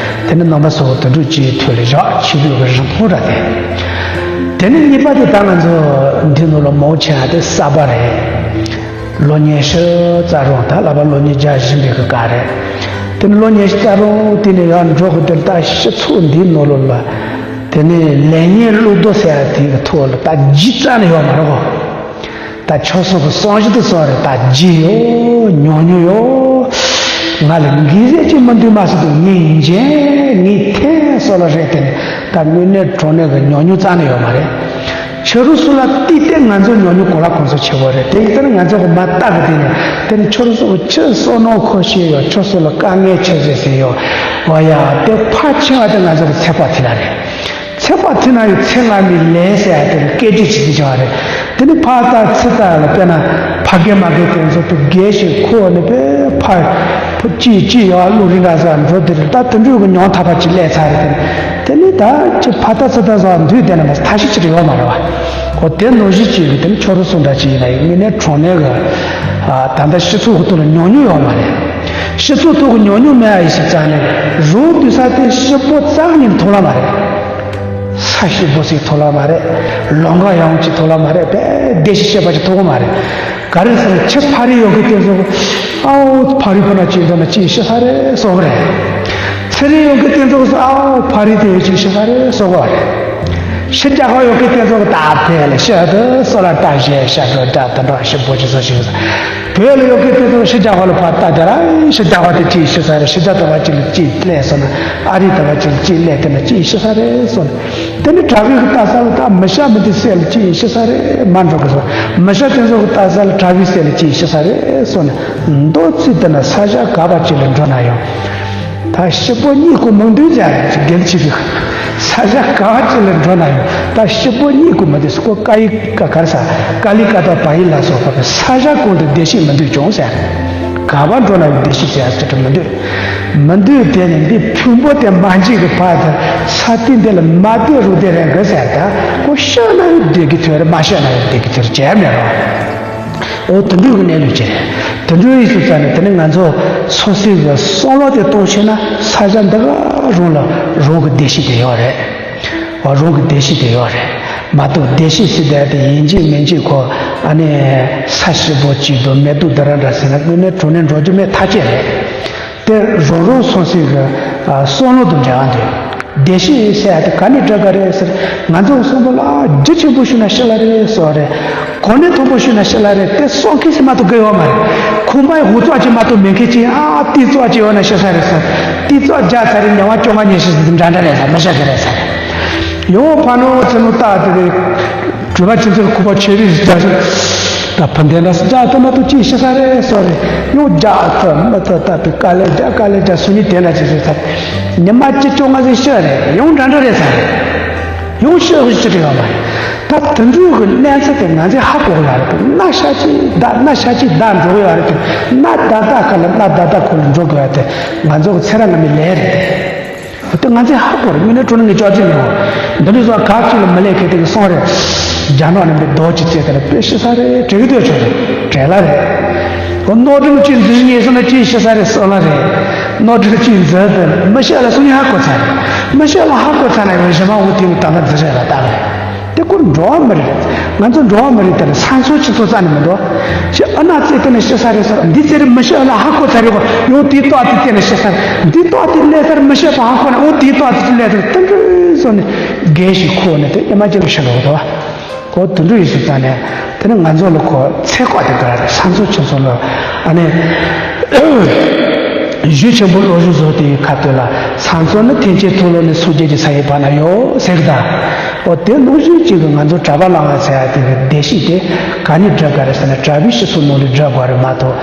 དེ་ནི་ནང་པ་སོགས་དེ་འདྲ་ཅིག་ཐོད་ལ་བཞག་ཆོས་ལུགས་ཀྱི་རིན་ཐང་ར་དེ། དེ་ནི་གཉིས་པ་དེ་ད་ང་ཚོ་འདི་ནང་ལ་མང་ཆེ་བ་དེ་གསར་པ་རེད། ལོ་ཉི་ཤུ་རྩ་རུང་། ད་ལྷག་པར་ལོ་ཉིས་བརྒྱ་ཟིན་པའི་གི་སྐབས་རེད། དེ་ནི་ལོ་ཉི་ཤུ་རྩ་རུང་དེ་ནས་ཡར་འགྲོ་གི། དེ་ལ་ད་སྤྱི་ཚོགས་འདིའི་ནང་ལོགས་ལ། དེ་ནས་ལེགས་ཉེས་བློ་ལྡོག་ཟེར་ཡ་དེ་གི་ཐོག་ལ་ད་རྒྱུས་རྩ་ནས་ཡོད་མ་རེད་གོ། ད་ཁྱོད་སོགས་ཀྱི་བསམ་གཞིག་དེ་ཚོ་རེད། ད་རྒྱུས་ཡོད། ཉམས་མྱོང་ཡོད། ང་ལ་འགན་ཟེར་གྱི་མི་འདུག་མ་ཟེར་དུས། ངས་འཇལ། ངས་འཐེན་སོགས་ལ་རེད། དེ་ནི་ད་དངོས་གནས་དྲང་གནས་ཀྱི་ཉམས་མྱོང་རྩ་ནས་ཡོད་མ་རེད། ཁྱོད་རང་ཚོ་ལ་བལྟས་ཏེ་ང་ཚོ་ཉམས་མྱོང་གོ་ལ་གོ་ཚོད་ཆེ་བོ་རེད། དེ་ཡིན་ཙང་ང་ཚོ་གི་མ་བལྟ་གི། དེ་ནས་དེ་ནི་ཁྱོད་རང་ཚོ་གི་ཅི་བསམ་ནོ་ཁོ་ཤེས་ཡོད། ཁྱོད་ཚོ་ལ་དཀའ་ངལ་ཆེ་ཟེར་ཟེར་ཡོད། འོ་ཡ། དེ་ཕལ་ཆེ་བ་དེ་ང་ཚོ་གི་ཚེ་དཔག་ཐེངས་ལ་རེད། ཚེ་དཔག་ཐེངས་ན་ཡང་ཚེ་སྔ་མའི་ལས་ཟེར་ཡ་དེ་ལ་སྐད་ཅིག་བྱེད་ཀྱི་བྱ་བ་རེད། དེ་ནི་ཕར་ལྟ་ཚུར་ལྟ་ལ། དཔེར་ན་ཕ་རྒན་མ་རྒན་དེ་ཚོ་དེ་རྒས་ཤིང་ཁོ་ནི་དཔེ་ཕར་ཕུ་ཅི་ཅི་ཡ་བློ་རིག་འདྲ་ས་འགྲོ། དེ་རེད། ད་དེ་འདྲའི་གི་ཉམ་ཐག་པ་ཅིག་སླེབས་ཚར་རེད། དེ་ནི་ད་ཅི་ཕར་ལྟ་ཚུར་ལྟ་ཟེར་འདུག་དེ་ན་མ་ཐབས་ཤེས་ཅིག་ཡོད་མ་རེད་བ། འོ། དེ་ནང་བཞིན་ཅིག་གི་དེ་ནི་ཁྱོད་རང་ཚོ་འདྲ་ཅིག་ཡིན་ན་ཡང་དངོས་གནས་དྲང་གནས་གི་ཨ་ད་ལྟ་སྤྱི་ཚོགས་གི་ཐོག་ལ་ཉམས་མྱོང་ཡོད་མ་རེད། སྤྱི་ཚོགས་ཐོག་གི་ཉམས་མྱོང་མེད་པ་ཡིན་ཞིག་ཙང་ནས་རང་སྡོད་ས་དེ་སྐྱིད་པོ་རྩ་བ་ཉིད་ནས་ཐོབ་ལ་མ་རེད། ས་སྐྱིད་པོ་ཞིག་ཐོབ་ལ་མ་རེད། ལམ་ཁ་ཡངས་ཅིག་ཐོབ་ལ་མ་རེད། དཔེ་བདེ་སྐྱིད་ཤེས་པ་ཅིག་ཐོབ་གི་མ་རེད། ག་རེ་ཟེར་ན་ཁྱི་ཕ་རི་ཡོད་གི་དེ་ཚོ། ཨའོ། ཕ་རི་ཁོ་ན་ཅིག་འགྲོ་ན་ཅིག་ཤི་ས་རེད་བསམ་གི་རེད། ཚེ་རིང་ཡོད་གི་དེ་ཚོ། ཨའོ། ཕ་རི་དེ་ཡོད་ཅིག་ཤི་ས་རེད་བསམ་གི་རེད། ཤི་རྒྱག་ག་ཡོད་གི་དེ་ཚོ་ད་ཕེ་ལ་ཤི་དུ་སོ་ལ་ད་ཞེ་ཤ་འགྲོ་ད་ད་འགྲོ་ཤི་པོ་ཅི་ཚོ་ཤི་ས། བོད་ལ་ཡོད་གི་དེ་ཚོ་ཤི་རྒྱག་ག་ལ་ཕ་ད་དེ་ར་ཤི་རྒྱག་ག་དེ་ཅིག་ཤི་ས་རེད། ཤི་རྒྱག་ད་བ་ཅིག་ལ་ཅིག་སླེབས་སོང་ན། ཨ་རི་ད་བ་ཅིག་ལ་ཅིག་སླེབས་དེ་ན་ཅིག་ཤི་ས་རེད་བསམ་ནས། དེ་ནི་དྲག་གི་ལྟ་ས་ལ་ད་མི་ཤ་མི་དེ་སེ་ལ་ཅིག་ཤི་ས་རེད། མ་འགྲོ་གི་སོ། མི་ཤ་དེ་ཚོ་གི་ལྟ་ས་ལ་དྲག་གི་སེ་ལ་ཅིག་ཤི་ས་རེད་བསམ་ནས། མདོ་ཚིག་དེ་ན་ས་ཆ་ག་བ་ཅིག་ལ་འགྲོ་ན་ཡང་། ད་སྐྱིད་པོ་རྙེད་དགོས་མི་འདུག་ཟེར་ཡ་ཅིག་གལ་ཆེ་གི། ས་ཆ་ག་བ་ཅིག་ལ་འགྲོ་ན་ཡང་ད་སྐྱིད་པོ་རྙེད་དགོས་མི་འདུག་ཟེར། ཁོ་ཀ་ཡི་ཀ་ག་རེ་ཟ། ཀ་ལི་ཀ་ཏ་བ་ཡི་ལ་སོགས་པ་གི་ས་ཆ་ཀུན་ཏུ་བདེ་སྐྱིད་མི་འདུག་ཀྱང་ཟེར། ག་བ་འགྲོ་ན་ཡང་བདེ་སྐྱིད་ཟེར་ཡ་ཅིག་མི་འདུག་མི་འདུག་དེ་ནི་འདི་ཕུང་པོ་དེ་མ་འཇིག་གི་བར་དུ་ས་སྟེང་འདི་ལ་མ་བསྡད་རུང་བསྡད་རན་གི་ཟེར། ད་ཁོ་ཤི་ན་ཡང་བསྡད་ཀྱི་ཐུག་རེད། མ་ཤི་ན་ཡང་བསྡད་ཀྱི་ཐུག་རེད། བྱས་མེད་རོགས། འོ། དེ་འདྲའི་གི་གནས་ལུགས་ཅིག་རེད། དེ་འདྲའི་ཡིན་ཙང་ནས་དེ་ནི་ང་ཚོ་སོ་སོའི་གི་བསམ་བློ་དེ་གཏོང་ཤེས་ན་ས་ཆ་འདི་ག་རང་ལ་རང་གི་བདེ་སྐྱིད་དེ་ཡོད་རེད། འོ། རང་གི་བདེ་སྐྱིད་དེ་ཡོད་རེད། མ་གཏོགས་བདེ་སྐྱིད་ཟེར་བསྡད་དེ་ཡིན་གཅིག་མིན་གཅིག་ཁོ་ཨ་ནི་ས་སྐྱིད་པོ་གཅིག་དང་མེ་ཏོག་འདི་ར་འདྲ་ཟེར་ན་དངོས་གནས་དྲང་གནས་འགྲོ་རྒྱུ་མེད་ཐག་ཆོད་རེད། དེ་རང་རང་སོ་སོའི་གི་ཨ་བསམ་བློ་དང་འབྲེལ་བ་འདུག་བདེ་སྐྱིད་ཟེར་ཡ་དེ་ག་ནས་སྒྲུབ་ག་རེད་ཟེར། ང་ཚོ་གསུམ་པོ་ལ་རྒྱུ་ཆེན་པོ་ཞུས་ན་ཤི་ལ་རེད་བསམ་རེད། གོ་གནས་མཐོན་པོ་ཞུས་ན་ཤི་ལ་རེད། དེ་གསུང་མཁན་ཞིག་མ་གཏོགས་དགོས་ཡོད་མ་རེད། ཁང་པའི་འོག་ཙག་ཅིག་མ་གཏོགས་མེད་མཁན་ཅིག་ཨ་ཏི་ཙག་ཅིག་ཡོད་ན་ཤི་ས་རེད་ཟེར། ཏི་ཙག་རྒྱག་ཚར་རེད། ཉི་མ་བཅོ་ལྔ་ཉི་ཤུ་ཟིན་འདྲ་འདྲ་རེད་ཟེར། མི་ཤི་གི་རེད་ཟེར། ཡང་ཕ་ནོ་ཚེ་ནོ་ལྟ་དེ་རེད། གྲུབ་པ་ཆེན་པོའི་སྐུ་པར་ཆེ་རིགས་རྒྱ་ཆེ། ད་ཕ་འདན་ལ་སི་རྒྱ་ཐོ་མ་ཐོ་ཅི་ཤི་ས་རེད་སོ་རེད། ཡང་རྒྱ་ཐོ་མ་ཐོ་ད་དུ་དཀའ་ལས་རྒྱ་དཀའ་ལས་རྒྱ་སུ་ཉིད་དེ་འདྲ་ཅི་ཟེར་ས། ཉི་མ་ཅི་བཅོ་ལྔ་ཟིན་ཤི་རེད། ཡང་འདྲ་འདྲ་རེད་ས་རེད། ཡང་ཤི་ཧུ་ཅི་རེད་ཡོད་མ་རེད། ད་དུད་འགྲོ་གི་གནས་ཚུལ་དེ་ང་ཚོས་ཧ་གོ་གི་ཡོད་རེད། དེ་གནའ་ཤ་ཅི་ད་གནའ་ཤ་ཅི་ད་འགྲོ་གི་ཡོད་རེད། དེ་གནའ་ད་ད་ཁ་ལ་གནའ་ད་ད་ཁོ་ལ་འགྲོ་གི་ཡོད་དེ་ང་ཚོ་གི་ཚེ་རབས་སྔ་མའི་ལས་རེད་དེ། དེ་ང་ཚོས་ཧ་གོ་རེད། དངོས་གནས་དྲང་གནས་ངས་ཅོག་ཙེ་མི་འོང་། འདི་འདྲ་བཟོ་ག་ཅིག་ལ་མི་ལས་ཁེ་དེ་གི་སོང་རེད། རྒྱ་ནག་ནས་མི་རྡོ་ཅིག་བཙལ་དེ་ལ་དཔེ་ཤི་ས་རེད། བྲེལ་གི་སྡོད་ཆོག་རེད། བྲེལ་ལ་རེད། ད་རྣོ་གྲུབ་ཅིག་འཛིན་ངེས་སོང་ན་ཅིག་ཤི་ས་རེད་སོང་ལ་རེད། རྣོ་གྲུབ་ཅིག་འཛིན་དེ་མི་ཤི་ལ་སོང་ནས་ཧ་གོ་ཚར་རེད། མི་ཤི་ལ་ཧ་གོ་ཚར་ན་ཡང་གཞི་མ་འོ་དེ་མི་ད་ལ་འཛིན་རེད་ལ་ད་རེད། དེ་ཀུན་འགྲོ་བ་མི་རེད། ང་ཚོ་འགྲོ་བ་མི་རེད་དེ་ལ་ས་མཚོ་ཆུ་མཚོ་རྩ་ནས་མི་འགྲོ། ཤི་ཨ་ན་ཙེ་དེ་ནས་ཤི་ས་རེད་ས་འདི་ཙེ་རེད་མི་ཤི་ལ་ཧ་གོ་ཚར་རེད་གོ་ཡང་དེའི་ཏོག་དེ་ཙེ་ནས་ཤི་ས་རེད་འདི་ཏོག་དེ་ལས་ས་རེད་མི་ཤི་པ་ཧ་གོ་ན་འོ་དེའི་ཏོག་དེ་ལས་ས་རེད་དེ་འདྲ་སོང་ནས་རྒས་ཤིང་ཁོག་ནས་དེ་ཨེ་མ་ཅི་ལ་ཤི་འགྲོ་གི་འདུག་འོ་དུད་འགྲོ་ཡིན་ཟེར་ཙང་ནས་དེ་ནི་ང་ཚོ་ལ་གོ་ཚེ་ཁོག་དེ་ག་རེ་ས་མཚོ་ཆུ་མཚོ་ལ་ཨ་ནི་གཞུ་ཆེན་པོ་བློ་གཞུ་བཟོ་དེའི་ཁ་ཐོག་ལ་ས་མཚོ་ནི་ཐེག་ཆེན་མཐོང་ལོ་ནས་སངས་རྒྱས་ཀྱི་ས་ཡི་བར་ན་ཡོད་ཟེར་གི་ད། འོ་དེ་ལོ་གཞུ་གཅིག་གི་ང་ཚོ་གྲྭ་པ་བླ་མ་ཟེར་ཡ་དེ་གི་བདེ་གཤེགས་དེ་ག་ནས་སྒྲུབ་དགོས་རེད་ཟེར་ན་གྲྭ་པའི་སྤྱི་ཚོགས་ནང་ལ་སྒྲུབ་དགོས་རེད་མ་གཏོགས་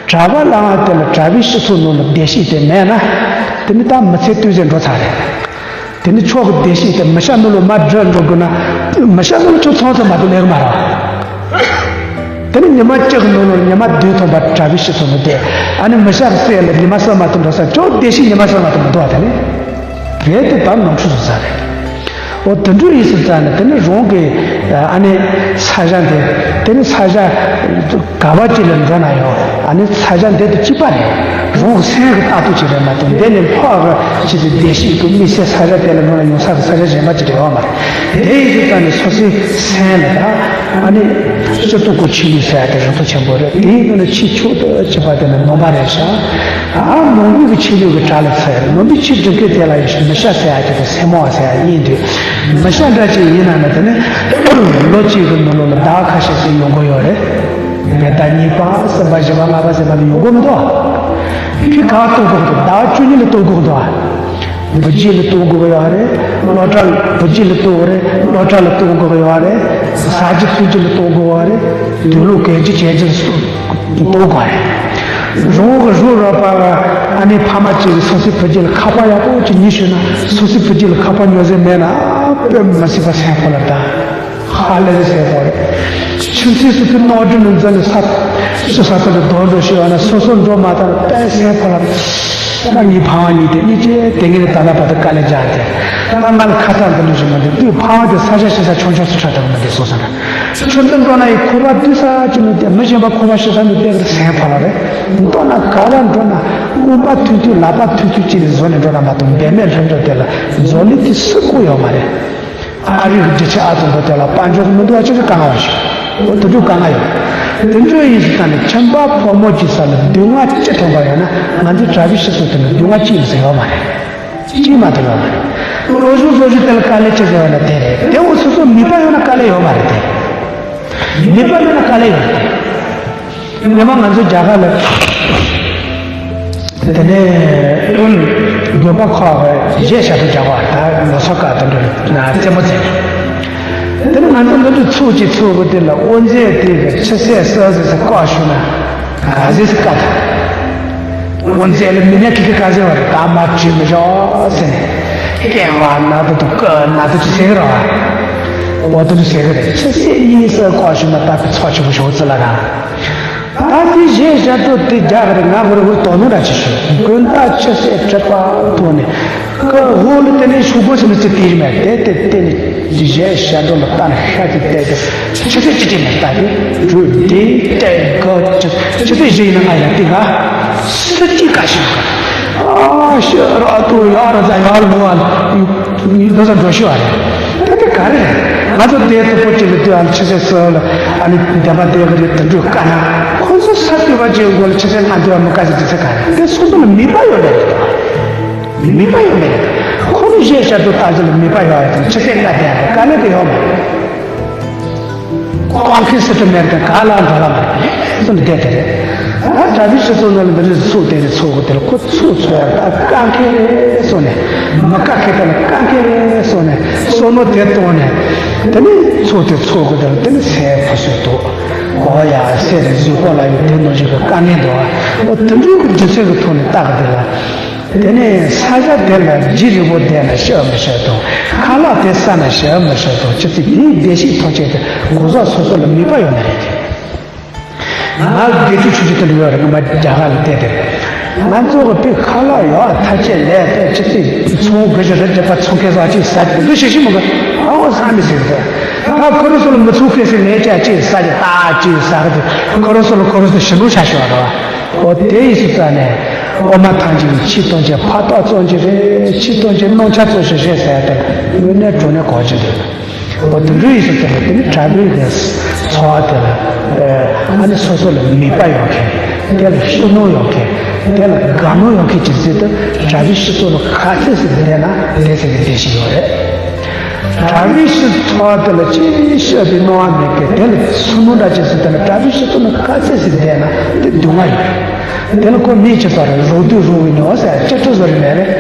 གྲྭ་པ་བླ་མ་དེ་ལ་གྲྭ་པའི་སྤྱི་ཚོགས་ནང་ལ་བདེ་གཤེགས་དེ་མེད་ན་དེ་ནི་ད་མི་ཚེ་ལྟོས་ཟེར་འགྲོ་ཚར་རེད། དེ་ནི་ཆོག་གི་བདེ་གཤེགས་དེ་མི་ཤ་ནུ་ལོ་མ་སྒྲུབ་འགྲོ་དགོས་ན། མི་ཤ་ནུ་ལོ་ཆོག་ཚང་ཚང་མ་དུ་ལེགས་མ་ར། དེ་ནི་ཉི་མ་གཅིག་གི་ནུ་ལོ་ཉི་མ་བདུན་ཐོན་པ་གྲྭ་པའི་སྤྱི་ཚོགས་ནི་དེ། ཨ་ནི་མི་ཤ་གསོས་ལ་ཉི་མ་གསར་མ་དུ་འགྲོ་ས་ཆོག་བདེ་གཤེགས་ཉི་མ་གསར་མ་དུ་མི་འདུག་བ་དེ་ནི། རེད་དེ་དམ་ནང་ཆུ་བཟོ་ས་རེད། འོ་དེ་འདྲ་ཡིན་ཟེར་ཙང་ནི་དེ་ནི་རང་གི་ཨ་ནི་ས་ཆ་འདི་དེ་ནི་ས་ཆ། ག་བ་ཅིག་ལ་འགྲོ་ན་ཡང་ཨ་ནི་ས་ཆ་འདི་དང་གཅིག་པ་རེད། རང་གི་སེམས་ཀྱི་ལྟ་རྟོག་ཅིག་རེད་མ་གཏོགས་འདི་ནས་ལྷག་གི་ཅིག་དེ་བདེ་གཤེགས་ཀྱི་དམིགས་བསལ་ས་ཆ་དེ་ལ་འགྲོ་ན་ཡོང་ས་གི་ས་ཆ་གཞན་པ་ཅིག་རེད་བ་མ་རེད། དེ་ཡིན་དུས་ཙང་ནས་སོ་སོའི་སེམས་ལ་ད་ཨ་ནི་སྤྱི་གཙུག་གི་ཆོས་ཉིད་ཟེར་ཡ་དེ་རང་ཐོག་ཆེན་པོ་རེད། དེའི་སྒོ་ནས་ཆེས་མཆོག་ཏུ་གཅིག་པ་དེ་ནི་ནང་པ་རེད་ཤག་ཨ་ནང་པའི་གི་ཆོས་ལུགས་ཀྱི་གྲལ་ལ་ཚུད་ནང་པའི་ཆོས་སྒྲུབ་མཁན་དེ་ལ་ཡང་མི་ཤ་ཟེར་ཡ་ཅིག་དང་སེན་མོ་ཟེར་ཡ་གཉིས་འདུས། མི་ཤ་འདྲ་ཅིག་ཡིན་ན་ནི་དེ་ནི་ལོ་གཅིག་གི་ནང་ལོགས་ལ་ཟླ་བ་ཁ་ཤས་ཤིག་ཡོང་གི་ཡོད་རེད། མེ་ད་གཉིས་པ་གསུམ་པ་བཞི་པ་ལྔ་པ་ཟེར་བ་ནི་ཡོང་གི་མི་འདུག་ཕི་ག་གཏོང་དགོས་འདུག་ཟླ་བ་བཅུ་གཉིས་ལ་གཏོང་དགོས་འདུག་བུ་རྒྱུད་ལ་གཏོང་དགོས་ཡོད་རེད། སློབ་གྲྭ་ལ་བུ་རྒྱུད་ལ་གཏོང་རེད། སློབ་གྲྭ་ལ་གཏོང་དགོས་ཡོད་རེད། ཟ་རྒྱུ་འཐུང་རྒྱུ་ལ་གཏོང་དགོས་ཡོད་རེད། དུས་ལུགས་གལ་ཆེ་གལ་ཆེ་གཏོང་དགོས་རེད། རང་གི་རུ་རོགས་པ་ཨ་ནེ་ཕ་མ་གཅིག་གིས་སོ་སོའི་བུ་རྒྱུད་ལ་ཁ་པར་ཡག་པོ་གཅིག་ཉོས་ཤོད་ན་སོ་སོའི་བུ་རྒྱུད་ལ་ཁ་པར་ཉོ་ས་མེད་ན་དཔེ་མི་སྲིད་པ་སེམས་ཁོ་ལ་ད། ཧ་ལས་པའི་སེམས་ཁོ་རེད། ཁྱིམ་མཚེས་སུ་ཕི་ནོར་འཁྲུལ་ནས་འཛིན་ནས་ས་ཕྱི་ས་ཐོག་ཏུ་རྡོ་འགྲོ་ཤོད་ཡོད་ན་སོ་སོ་འགྲོ་མ་ཐར་དཔེ་སེམས་ཁོ་ལ། ད་ངའི་ཕ་མ་གཉིས་དེ་གཉིས་ཀྱིས་དེ་ངས་ད་ལྟ་བར་དུ་དཀའ་ལས་རྒྱག་སྟེ། ད་ང་ལ་ཁ་ཚ་འདི་འདྲ་ཞིག་མ་འདུག་དུས་ཕ་མ་དེ་ས་ཆ་ཞེ་ས་ཆུང་ཆུང་སུ་ཁྲ་ཐག་མ་དེ་སོང་ས་ར། ཆུ་འདི་འགྲོ་ན་ཡི་ཁོ་པ་དུས་ས་ཅི་ནུས་དེ་མི་གཞན་པ་ཁོ་པ་ཤི་ས་ནུས་དེ་གར་སེམས་ཕོ་ལ་རེད། མདོར་ན་ག་བ་འགྲོ་ན་རྔོན་པ་ཐུག་དུས་ལག་པ་ཐུག་དུས་ཅི་ནས་བཟོ་ནས་འགྲོ་ན་མ་གཏོགས་འབད་མེད་ལྷུན་གྲུབ་དེ་ལ་བཟོ་ལས་དེ་སུ་ཀུ་ཡོད་མ་རེད། ཨ་རི་གི་འབྲི་ཆ་ཨ་ཙི་འགྲོ་དེ་ལ་དཔལ་འབྱོར་མི་འདུག་ཨ་ཅི་ཅི་དཀའ་ངལ་བ་ཞིག་འོ་དེ་འདྲ་དཀའ་ངལ་ཡོད། དེ་འདྲ་ཡིན་ཟེར་ད་ནས་ཁྱིམ་པ་ཕོ་མོ་གྱི་ས་ལ་སྡུག་བསྔལ་ཅི་ཐོན་པ་ཡོད་ན་ང་ཚོའི་གྲྭ་པའི་སྤྱི་ཚོགས་དེ་ལ་སྡུག་བསྔལ་ཅི་ཡིན་ཟེར་ཡོད་མ་རེད། ཅིས་མ་ཐུབ་ཡོད་མ་རེད། ལོ་གཞུག་ལོ་གཞུག་དེ་ལ་དཀའ་ལས་ཅི་ཟེར་བ་ན་དེ་རེད། དེ་འོ་སོ་སོ་ནུས་པ་ཡོད་ན་དཀའ་ལས་ཡོད་མ་རེད་དེ། ནུས་པ་མེད་ན་དཀའ་ལས་ཡོད་རེད་དེ། ཉི་མ་ང་ཚོ་རྒྱ་གར་ལ་དེ་ནས་ཨུན་དགོན་པ་ཁག་གཞས་ཞབས་བྲོ་རྒྱག་པ་ད་ལོ་སོ་ཀ་དེ་འདྲ་ན་རྩེད་མོ་རྩེ། དེ་ནས་ང་ཚོ་འདི་འདྲ་ཚོགས་ཀྱི་ཚོགས་གི་དེ་ལ་དབུ་མཛད་དེ་གི་ཆུ་ཚོད་གསར་ཟེར་ཟེར་བཀའ་ཞུ་ན་ག་ཟེར་ཟེར་བཀའ་ཐོབ། དབུ་མཛད་ལ་མི་ཉག་ཁི་ཁི་ག་ཟེར་བ་རེད། ད་མ་བྲིས་མི་ཤོག་ཟེར་ནས་སྐད་བ་ན་ད་དུ་ཀ་ན་ད་ཅི་ཟེར་གི་ར་བ། འོ་དེ་ནི་ཟེར་གི་རེད། ཆུ་ཚོད་གཉིས་སར་བཀའ་ཞུ་ན་ད་ཕི་ཚོགས་ཆེན་པོ་ཞོག་ཙི་ལ་ར། ད་དེ་གཞས་ཞབས་བྲོ་དེ་རྒྱག་གི་རེད། ང་ཁོ་རང་ཁོ་རང་དོ་སྣང་ར་ཅི་ཞུ་དགོན་བདག་ཆུ་ཚོད་གྲུབ་པ་ཐོག་ནས་ཀ་འོག་ལ་དེ་ནས་ཤུག་པོ་ཟེར་ནས་ཅི་དེ་རེད་མེད་དེ་དེ་དེ་ནས། འདི་གཞས་ཞབས་བྲོ་ལ་བལྟས་ན་ཤ་ཅིག་བལྟས་ཏེ་ཆུ་ཚོད་ཅི་ཅི་མ་བལྟས་ཏེ་འགྲོ་དེ་བལྟས་ག་ཆུ་ཆུ་ཚོད་བཞི་ཡིན་ན་ང་ཡང་དེ་ག་སུ་ཅི་ག་ཞིག་ཨ་ཤ་ར་ཏུ་ཡ་ར་ཛ་ཡ་ལུ་ཨ་ལུ་ས་འགྲོ་ཤི་བ་རེད། ད་དེ་ག་རེ་རེད། ང་ཚོ་དེ་ཐུ་པོ་ཅིག་ལ་དུས་ཨ་ལ་ཆུ་ཚོད་གསུམ་ལ་ཨ་ནི་བདེན་པ་བདེ་གི་རེད་དུ་འགྲོ་དཀའ་ན་ཁོ་ཚོ་ས་དུས་པ་ཅིག་མགོ་ལ་ཆུ་ཚོད་ལྔ་དུས་ཨ་མི་དཀའ་ཞིག་དུས་ཚོད་ག་རེད། དེ་སོ་སོ་ལ་ནུས་པ་ཡོད་པ་རེད། མི་པ་ཡོད་མེད་རེད། ཁོ་ནི་གཞས་ཞབས་བྲོ་ལྟ་རྒྱུ་ལ་མི་པ་ཡོད་ཡ་དང་ཆུ་ཚོད་ལྔ་བསྡད་ཡ་དཀའ་ལས་དེ་ཡོད་མ་རེད། ཀོང་ཁེ་སི་ཏུ་མེར་དང་ག་ལ་འགྲོ་ལ་མ་རེད་སོ་ནི་བསྡད་དེ་རེད། ད་གྲྭ་པའི་སྤྱི་ཚོགས་ནང་ལ་མི་རིགས་ཚོགས་དེ་རེད་ཚོགས་གོ་དེ་ལ་ཁོ་ཚོགས་ཚོགས་ཡ་ད་ཀང་ཁེ་རེད་སོ་ནས་མི་ཀ་ཁེ་དེ་ལ་ཀང་ཁེ་རེད་སོ་ནས་སོ་ནོ་དེ་གཏོང་ནས་དེ་ནི་ཚོགས་དེ་ཚོགས་གོ་དེ་ལ་དེ་ནི་སའི་ཕོ་སོས་འདུག་གོ་ཡ་སེ་རེ་གཟུགས་པོ་ལ་ཡོད་དེ་ནོ་ཞིག་གི་དཀའ་ངལ་འདུག་ཨ། འོ་དེ་འདྲའི་གི་དུས་ཚོད་ཀྱི་ཐོག་ནས་ལྟ་གི་འདུག་ལ། དེ་ནས་ས་ཆ་དེ་ལ་རྒྱུ་རིང་པོ་བསྡད་ན་ཤི་མི་ཤི་དང་ཁ་ལག་དེ་ཟ་ན་ཤི་མི་ཤི་དང་ཅི་ཚིག་དེའི་བདེ་སྐྱིད་ཐོག་ཆེད་དུ་གོ་ཟོག་སོ་སོ་ལ་མིད་པ་ཡོད་ན་རེད་དེ། ང་དགེ་ཚུལ་ཆུང་ཆུང་དེ་འདྲ་ཡོད་རེད། ང་མ་རྒྱ་གར་ལ་བསྡད་དེ་རེད། ང་ཚོ་གི་དཔེ་ཁ་ལག་ཡོད་ཐ་ཆད་ལས་དཔེ་ཅི་ཚིག་ཚོང་དགོས་ཤི་རེད་དེ་པ་ཚོང་ཁེ་ཟག་ཅིག་ཟ་དེ་འདུ་ཤི་ཤི་མི་དགོས་ཨ་འོ་ཟ་མི་ཟེར་དེ། ད་ཁོ་རང་ཚོ་ལ་མི་ཚུགས་མཁན་ཞིག་ངས་ཅག་ཅིག་ཟ་ཅིག་ད་ཅིག་ཟ་གི་འདུག་ཁོ་རང་ཚོ་ལ་ཁོ་རང་ཚོ་ཞི་མོ་ཆ་ཤོག་ར་བ། འོ་དེ་ཡིན་སུ་ཙ་ནས་ཨོ་མ་ཐང་ཅིག་ཕྱི་གཏོང་ཅིག་ཕ་ཏོག་བཙོང་ཅིག་རེད་ཕྱི་གཏོང་ཅིག་སྣང་ཆ་བཙོང་ཅིག་རེད་ཟེར་ཡ་དེ་ལ་དངོས་གནས་དྲང་གནས་གོ་ཅི་འདུག་འོ་དེ་འདྲ་ཡིན་སུ་ཙ་ནས་དེ་ནི་དྲ་བའི་གི་འཚོ་བ་དེ་ལ་ཨ་ནི་སོ་སོ་ལ་མོས་པ་ཡོད་མཁན་དེ་ལ་ཤུགས་སྣོན་ཡོད་མཁན་དེ་ལ་དགའ་སྣང་ཡོད་མཁན་གྱི་ཚུལ་དུ་དྲ་བའི་སྤྱི་ཚོགས་ལ་ག་ཚད་ཟིག་བསྡད་ན་དེ་ཚད་ཀྱི་བདེ་སྐྱིད་ཡོད་རེད། དྲ་བའི་སྤྱི་ཚོགས་དེ་ལ་ཅི་ཤོད་པའི་སྣང་བ་མེད་མཁན་དེ་ལ་སུན་སྣང་འདྲ་ཅིག་ཟེར་དེ་ལ་དྲ་བའི་སྤྱི་ཚོགས་ནང་ག་ཚད་ཟིག་བསྡད་ན་དེ་སྡུག་བསྔལ་ཡོད་རེད། དེ་ལ་ཁོ་མིས་ཅི་ཟེར་རེད་རོགས་དུས་རོགས་ཀྱི་ཉོ་ཟེར་ཅི་སྤྲོ་བཟོ་རེད་མེད་རེད།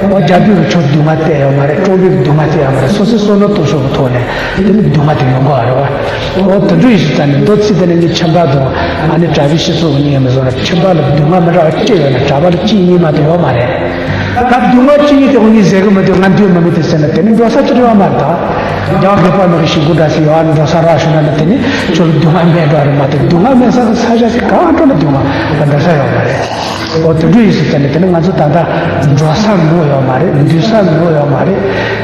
འོ་རྒྱ་བོད་ཀྱི་ཆོས་སྡུག་བསྔལ་བལྟས་ཡོད་མ་རེད་སྤྲོ་བའི་སྡུག་བསྔལ་བལྟས་ཡོད་མ་རེད་སོ་སོའི་བསོད་ནམས་སྟོབས་ཤུགས་ཀྱི་ཐོག་ནས་དེ་ནི་སྡུག་བསྔལ་དེ་ཡོང་གི་ཡོད་རེད་བ། འོ་དེ་འདྲ་ཡིན་ཟེར་ཙ་ནས་མདོ་ཚིག་དེ་ནི་ངའི་ཁྱིམ་པ་དང་ཨ་ནི་དྲ་བའི་སྤྱི་ཚོགས་ཀྱི་ཉེས་མི་བཟོ་ན་ཁྱིམ་པ་ལ་སྡུག་བསྔལ་མི་འདྲ་བ་ཅི་ཡོད་ན་དྲ་བ་ལ་ཅི་ཉེས་མ་དེ་ཡོད་མ་རེད། ད་སྡུག་བསྔལ་ཅི་ཡིན་དེ་ཁོ་གཉིས་ཟེར་གི་མི་འདུག་ང་འདུས་མི་མི་དེ་ཟེར་ན་དེ་ནི་འགྲོ་ས་ཅི་རེད་བ་མ་རེད་ད། རྒྱང་རྒད་པོ་མི་གི་ཞིང་ཁུ་འདྲ་ཞིག་ཡོད་ཨ་ནི་འགྲོ་ས་རག་ཤོད་ན་ནི་དེ་ནི་ཁྱོད་ལ་སྡུག་བསྔལ་མེད་འགྲོ་རེད་མ་གཏོགས་སྡུག་བསྔལ་མེད་ས་གི་ས་ཆ་ཞིག་གང་འགྲོ་ན་སྡུག་བསྔལ་འགྲོ་ས་ཡོད་མ་རེད། འོ་དེ་འདྲ་ཡིན་ཟེར་ཙ་ནི་དེ་ནི་ང་ཚོ་ད་ལྟ་འགྲོ་ས་ནོར་ཡོད་མ་རེད་འདུས་ས་ནོར་ཡོད་མ་རེད།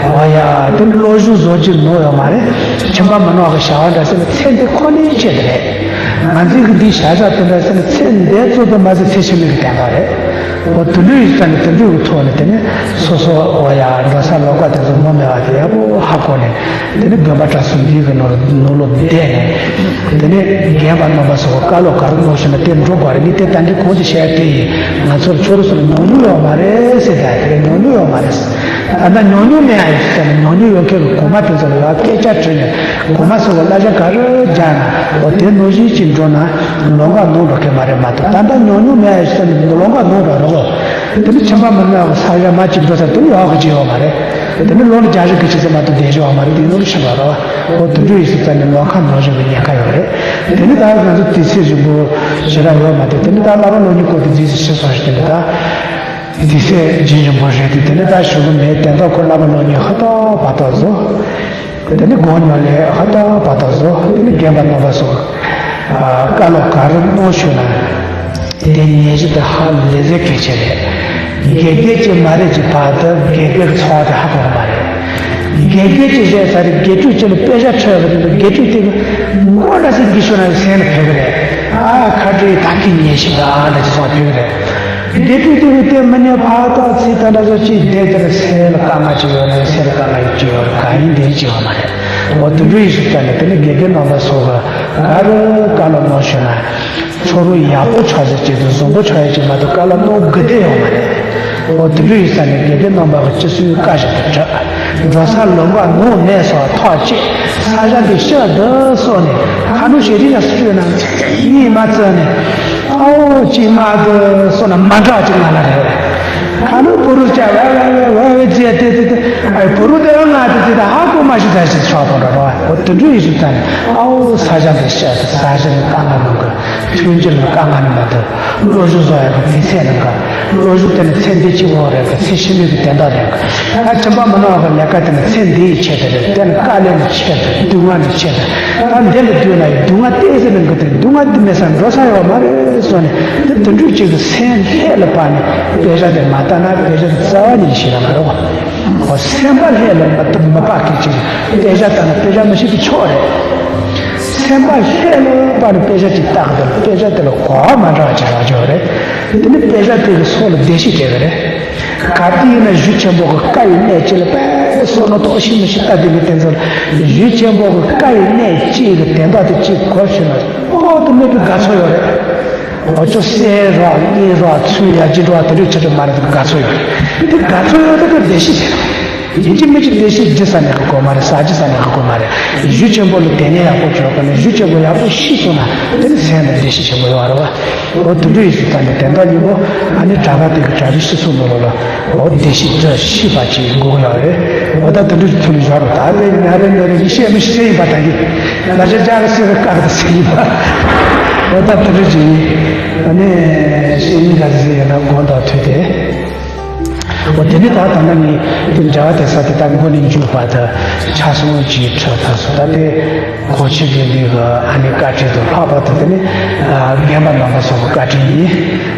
འོ་ཡ་དེ་ནི་བློ་གཟུ་བཟོ་རྒྱུ་ནོར་ཡོད་མ་རེད། ཁྱིམ་པ་མི་ནོར་གི་བྱ་བ་འདྲ་ཟེར་ནི་ཚེ་འདི་ཁོ་ནའི་ཆེད་དུ་རེད། ང་ཚོའི་གི་འདི་བྱ་བཞག་དེ་འདྲ་ཟེར་ནི་ཚེ་འདིའི་གཙོ་དེ་མ་ཟད་ཚེ་ཕྱི་མའི་གི་དོན་དག་རེད། འོ་དེ་འདྲ་ཡིན་ཙང་ནི་དེ་འདྲ་གི་ཐོག་ནས་དེ་ནི་སོ་སོ་འོ་ཡ་འགྲོ་ས་ལོགས་ཀ་དེ་ཚོ་ནོར་མེད་པ་དེ་ཡག་པོ་ཧ་གོ་ནས་དེ་ནི་དགོན་པ་གྲྭ་ཚང་འདི་གི་ནང་ལ་ནང་ལོགས་བསྡད་ནས་དེ་ནི་རྒན་པ་རྣམ་པ་ཚོ་བཀའ་སློབ་ག་རེ་གནང་ཞུ་ན་དེ་འགྲོ་དགོས་རེད། ངས་དེ་ད་འདི་གོང་དུ་བཤད་དེ་ཡིན། ང་ཚོར་ཆོས་རུ་སོང་ནས་ཉམས་མྱོང་ཡོད་མ་རེད་ཟེར་ད་དེ་ཉམས་མྱོང་ཡོད་མ་རེད། ད་ལྟ་ཉམས་མྱོང་མེད་ཨ་ཡིན་ཟེར་ནས་ཉམས་མྱོང་ཡོད་མཁན་གྱི་གོང་མ་དེ་ཚོ་ལ་ཡང་སྐད་ཆ་དྲིས་ནས་གོང་མ་ཚོ་ལ་གླ་ཆ་ག་རེ་རྒྱག་ན་འོ་དེ་ནང་བཞིན་གྱིས་འགྲོ་ན་ལོང་ག་ནོར་འགྲོ་མཁན་མ་རེད་མ་གཏོགས་ད་ལྟ་ཉམས་མྱོང་མེད་ཟེར་ནས་ལོང་ག་ནོར་འགྲོ་རོགས། དེ་ནི་ཁྱིམ་པ་མི་ནག་གི་ས་ཡ་མ་གཅིག་འགྲོ་ས་དེ་ནི་ཡག་གི་ཅི་ཡོད་མ་རེད། དེ་ནི་ལོ་ལ་བརྒྱ་ཞིག་གི་ཆི་ཟེར་མ་གཏོགས་བསྡད་ཞིག་ཡོད་མ་རེད། དེ་ནོར་ཤི་བ་རོ། འོ་དེ་འདྲ་ཡིན་སྲིད་ཙང་ནི་ལོང་ག་ནོར་བཞིན་གྱི་ཉེན་ཁ་ཡོད་རེད། དེ་ནི་ད་ང་ཚོ་དུས་ཚོད་རིང་པོ་ཞེ་དྲག་ཡོད་མ་རེད། དེ་ནི་ད་བསླབ་པ་ལོ་གཉིས་སྐོར་དུ་རྫིས་སུ་ཤི་སོང་ཞིག་དེ་འདྲ་ད། དུས་ཚོད་རྒྱུན་རིང་པོ་རེད་དེ་དེ་ནི་ད་ཞུ་གི་མེད། དེ་འདྲ་ཁོ་བསླབ་པ་ལོ་གཉིས་ཧ་ཏོ་བ་ཏོ་བཟོ། དེ་ནི་དགོང་ཉོ་ལས་ཧ་ཏོ་བ་ཏོ་བཟོ། དེ་ནི་རྒན་པ་རྣམ་པ་ཚོ་བཀའ་སློབ་ག་རེ་གནང་ཞུ་ན། དེ་ཉན་གཞི་དེ་ཧ་ལས་ཟེར་གལ་ཆེ་རེད། དགེ་རྒན་གྱི་མ་རེད་ཀྱི་བར་དུ་དགེ་རྒན་གྱི་འཚོ་བ་དེ་ཧ་གོ་གི་མ་རེད། དགེ་རྒན་གྱི་བཤད་ས་རེད། དགེ་ཕྲུག་ཅིག་ལ་དཔེ་ཆ་འཁྲབ་པ་དེ་ཚོ་དགེ་ཕྲུག་དེ་གི་མགོ་འདྲ་ཟེར་གི་ཤོད་ན་སེམས་ལ་ཕེབས་གི་རེད། ཨ་ཁ་བྲིས་ད་གི་ཉན་གཞི་ད་འདྲ་ཅིག་སོང་ཕེབས་གི་རེད། དགེ་ཕྲུག་དེ་གི་དེ་མི་ཉན་ཕ་ཏོག་ཚིག་ད་འདྲ་ཚོ་ཅིག་བསྡད་དེར་སེམས་ལ་དཀའ་ངལ་ཅིག་ཡོད་ན་སེམས་ལ་དཀའ་ངལ་ཅིག་ཡོད་རེད། གང་ཡིན་དེ་ཅིག་ཡོད་མ་རེད། འོ་དེ་འདྲ་ཡིན་སྲིད་ཙང་ནས་དེ་ནི་དགེ་རྒན་རྣམ་པ་ཚོ་གི་ག་རེ་བཀའ་སློབ་གནང་ཞུ་ན། ཕྱོགས་རོགས་ཡག་པོ་ཆགས་ཟེར་གྱི་འདུག་བཟང་པོ་ཆགས་ཡ་གཅིག་མ་གཏོགས་བཀའ་སློབ་གནང་དགོས་དོན་ཡོད་མ་རེད། འོ་དེ་འདྲ་ཡིན་ཙང་ནས་དགེ་རྒན་རྣམ་པ་གི་སྤྱི་སྲིད་བཀའ་བཞིན་དུ་སྒྲུབ། འགྲོ་ས་ལམ་ཁ་ནོར་མེད་སོགས་ཐག་བཅད། ས་ཆ་འདི་ཤར་འདི་སོགས་ནས་ཁ་ནོར་ཞེ་དྲིན་ལ་སུ་ཡོད་ན་གཉིས་མ་བཙལ་ནས་ཨའོ་གཅིག་མ་དེ་སོགས་ན་མ་འདྲ་གཅིག་ང་ལ་རེད། ཁ་ནོར་བུ་རུ་བཅག་ཝེ་ཝེ་ཝེ་ཝེ་ཝེ་ཟེར་དེ་དེ་དེ་ཨའི་བུ་རུ་དེ་ང་དེ་དེ་དེ་ཧ་གོ་མ་ཤི་ད་ཤི་ཆོག་དང་འདྲ་རོ། འོ་དེ་འདྲ་ཡིན་ཙང་ནས་ཨའོ་ས་ཆ་འདི་ཤར་དེ་ས་ཆ་འདི་དཀའ་ངལ་མང་གི་མཐུན་སྒྲིལ་ལ་དཀའ་ངལ་མི་འདུག་བློ་གཟུ་བཟོ་ཡག་གི་དུས་ཚོད་ནང་གི་བློ་གཟུ་དེ་ནི་ཚེ་འདི་གཅིག་པོ་རེད་གི་ཚེ་ཕྱི་མའི་གི་དོན་དག་རེད་གི་ད་ཁྱིམ་པ་མི་ནག་གི་ལས་ཀ་དེ་ནི་ཚེ་འདིའི་ཆེད་དུ་རེད། དེ་ནི་དཀའ་ལས་ནི་ཆེད་དུ་སྡུག་བསྔལ་ནི་ཆེད་དུ་ད་འདི་ལ་འདུས་ན་ཡི་སྡུག་བསྔལ་ཏོག་ཙམ་ནང་གི་དེ་སྡུག་བསྔལ་འདི་མེད་སར་འགྲོ་ས་ཡོད་མ་རེད་སོགས་ནས་དེ་དེ་འདྲ་གཅིག་གི་སེམས་ལྷོད་ལ་བབས་ནས་དཔེ་ཆ་དེ་མ་ལྟ་ན་དཔེ་ཆ་དེ་རྩ་བ་ཉིད་ནས་ཤེས་ཡ་མ་རེད་བ། སེམས་པ་ལྷོད་ལ་མ་ཐུབ་མི་དཔག་གི་ཅིག་དཔེ་ཆ་ལྟ་ན་དཔེ་ཆ་མི་ཤེས་པའི་ཕྱོགས་རེད། སེམས་པ་ལྷོད་ལ་བབས་ནས་དཔེ་ཆ་ཅིག་ལྟ་གི་འདུག་དཔེ་ཆ་དེ་ལ་གོ་བ་མ་འདྲ་བ་ཅིག་རག་ཆོག་རེད། དེ་ནི་དཔེ་ཆ་དེ་གི་སོགས་ལ་བདེ་སྐྱིད་སྤྲད་གི་རེད། ག་དུས་ཡིན་ན་གཞུ་ཆེན་པོ་གི་བཀའ་ཡི་གནད་ཅིག་ལ་དཔེ་བསམ་མནོ་ཏོག་ཤི་མི་ཤི་ལྟ་དེ་གི་དེ་ཚོ་ལ་གཞུ་ཆེན་པོ་གི་བཀའ་ཡི་གནད་ཅིག་གི་དོན་དག་དེ་ཅིག་གོ་ཤེས་ན་ཨོ་དེ་མེད་པའི་དགའ་ཚོར་ཡོད་རེད། འོ་ཅོག་གསེར་རོ་དངུལ་རོ་ཚོན་ཡར་རྒྱས་འགྲོ་བ་དེ་འདྲའི་ཆེ་ཆེ་མ་རེད། དེ་དགའ་ཚོར་ཡོད་རེད། དེ་དགའ་ཚོར་ཡོད་དེ་གི་བདེ་སྐྱིད་དེ་རེད། ཡིན་གཅིག་མིན་གཅིག་བདེ་སྐྱིད་སྒྲིག་ས་ནས་གི་དགོས་མ་རེད། ཟ་རྒྱུ་ས་ནས་གི་དགོས་མ་རེད། གཞུ་ཆེན་པོ་ལ་དེ་ནས་ཡག་པོ་བྱོས་གི་ནས་གཞུ་ཆེན་པོ་ཡག་པོ་ཤི་སོང་ན་དེ་ནི་སེམས་ལ་བདེ་སྐྱིད་ཆེན་པོ་ཡོད་རེད་བ། འོ་དེ་འདྲ་ཡིན་ཟེར་ཙང་ནས་དོན་དག་སྙིང་པོ་ཨ་ནི་གྲྭ་པ་དེ་གི་གྲྭ་པའི་སྤྱི་ཚོགས་ནང་ལོགས་ལ་འོ་བདེ་སྐྱིད་འདི་ཤེས་པ་ཅིག་དགོས་ཀྱི་ཡོད་རེད། འོ་ད་དེ་འདྲ་ཞིག་ཐུགས་ལ་བཞག་རོགས། ད་རེ་ཉ་རེ་ཉ་རེ་ཡིན་ཤེས་མི་ཤེས་ཡིན་པ་ད་གི་ལ་ཆ་ཅག་གི་སེ་གི་བཀག་ད་སེ་ཡིན་པ། འོ་ད་དེ་འདྲ་ཅིག་ཡིན། ཨ་ནི་ཤེས་ཡིན་ག་ཟེ་ཡིན་ན་དགོངས་དག་ཐུགས་ཏེ། འོ་དེ་ནི་ད་ད་ལྟ་ངས་དེ་འབྲེལ་བ་དེ་ས་དེ་ད་མགོ་ནས་མཇུག་བར་དུ་ཆ་ཚང་ཅིག་འཁྲིད་ཐུབ་སོང་། ད་དེ་གོང་ཆེན་གྱི་འདི་གི་ཨ་ནི་བཀའ་ཁྲིད་དུ་ལྷག་པར་དུ་དེ་ནི་རྒན་པ་རྣམ་པ་སོགས་ཀྱི་བཀའ་དྲིན་ཡིན།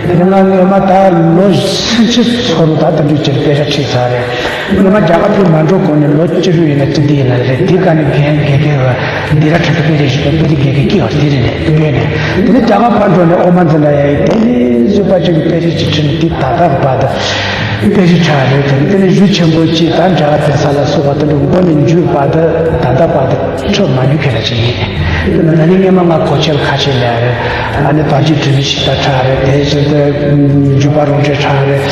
དེ་ནི་ང་སྔོན་མ་ད་ལོ་སུམ་ཅུ་ཚོ་རུ་ད་དེ་འདྲའི་ཅིག་དཔེ་ཆ་ཁྲིད་ཚར་རེད། སྔོན་མ་རྒྱ་གར་དུ་མ་འགྲོ་གོང་ནས་ལོ་བཅུ་དྲུག་ཡིན་ན་བཅུ་བདུན་ཡིན་ན་རེད། དེ་ག་ནས་རྒན་དགེ་རྒན་ལ་འདི་ར་ཁྲིད་དུ་དཔེ་ཆ་ཞིག་དཔེ་དེ་དགེ་རྒན་སྐྱེས་བ་དེ་རེད་ནས་བོད་ནས་དེ་ནི་རྒྱ་གར་ཕར་འགྲོ་ནས་ཨོ་མ་འཛིན་ལ་ཡ་ཡི་དེ་ནི་བཟོད་པ་ཅན་གྱི་དཔེ་ཆ་ཅིག་ཁྲིད་ནས་དེ་ད་ལྟ་བར་དུ། དཔེ་ཆ་ཁྲིད་རེད་དེ། དེ་ནས་གཞུང་ཆེན་པོ་གཅིག་དང་འབྲེལ་བ་དེ་ས་ལ་སོགས་པ་དེ་འདྲ་མགོ་ནས་མཇུག་བར་དུ་ད་ལྟ་བར་དུ་ཁྲིད་མ་མྱོང་མཁན་ལ་ཅིག་ཡིན། དེ་ནས་ན་ནིང་སྔོན་མ་ང་གོ་ཆེར་ཁ་ཆེ་ལས་རེད། ཨ་ནི་དར་རྒྱས་འབྲི་མི་ཞིག་ད་ཁྲིད་རེད། དེ་བཞིན་དུ་འཇུག་པ་རང་འགྲེལ་ཁྲིད་རེད།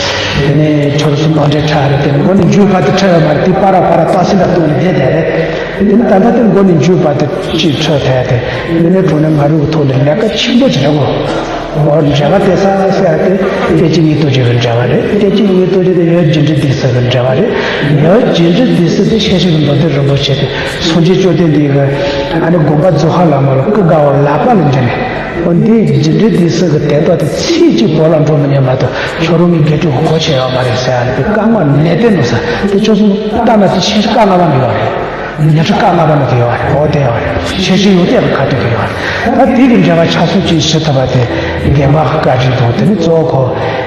དེ་ནས་ཆོས་སྲུང་རྣམ་འགྲེལ་ཁྲིད་རེད། དེ་ནས་མགོ་ནས་མཇུག་བར་དུ་ཁྲིད་ཡོད་མ་རེད། དེ་པར་ར་པར་ར་ཏོག་ཙམ་ལ་གཏོང་ནས་བསྡད་བསྡད་རེད། དེ་ནས་ད་ལྟ་དེ་མགོ་ནས་མཇུག་བར་དུ་ཅིག་ཁྲིད་ཐལ་ཏེ། དེ་ནས་གྲོང་ནས་མ་རུག་ཐོག་ནས་ལས་ཀ་ཆེན་པོ་བྱེད་དགོས། འོ་འབྲེལ་བ་དེ་ས་ཟེར་ཏེ་བསྟན་བཅོས་དངོས་རྟོགས་བརྗོད་པའི་འབྲེལ་བ་རེད། བསྟན་བཅོས་དངོས་རྟོགས་བརྗོད་དེ་ཡབ་རྗེ་འབྲི་སྡེ་སྲིད་ཀྱི་འབྲེལ་བ་རེད། ཡབ་རྗེ་འབྲི་སྡེ་སྲིད་དེ་ཤེར་ཕྱིན་གྱི་མདོ་སྡེ་རིན་པོ་ཆེ་དེ་སངས་རྒྱས་བཅོམ་ལྡན་འདས་ཀྱི་ཨ་ནི་དགོངས་པ་རྫོགས་ཁ་ལ་མ་ལ་སྐུ་དགའ་བ་ལག་པ་ལ་འབྱོར་ནས། འོ་འདི་རྗེ་འབྲི་སྡེ་སྲིད་ཀྱི་དད་པ་དེ་ཚིག་གཅིག་བོར་ལ་འགྲོ་མི་ཉན་མ་གཏོགས་ཁྱོད་རང་གི་དགེ་ཕྲུག་གི་གོ་ཆོད་ཡོད་མ་རེད་ཟེར་ཡ་ལ་དེ་བཀའ་མངགས་ནན་ཏན་འདུག་ཟེར། དེ་ཁྱོད་ཚོ་ལྟ་ན་དེ་ཤེར་ཕྱིན་བཀའ་མངགས་པ་མི་ཡོད་རེད། ཉི་ཁྲི་བཀའ་མངགས་པ་ནང་དུ་ཡོད་རེད། འོ་དེ་ཡོད་རེད། ཤེར་ཕྱིན་ཡོད་དེ་ཁ་ཐུག་གི་ཡོད་རེད། ད་དེ་གི་འབྲེལ་བ་ཆ་ཚང་ཅིག་ཞུ་ཐུབ་པ་དེ་རྒན་པ་བཀའ་དྲིན་དང་། དེ་ནི་གཙོ་བོ་ཁོ་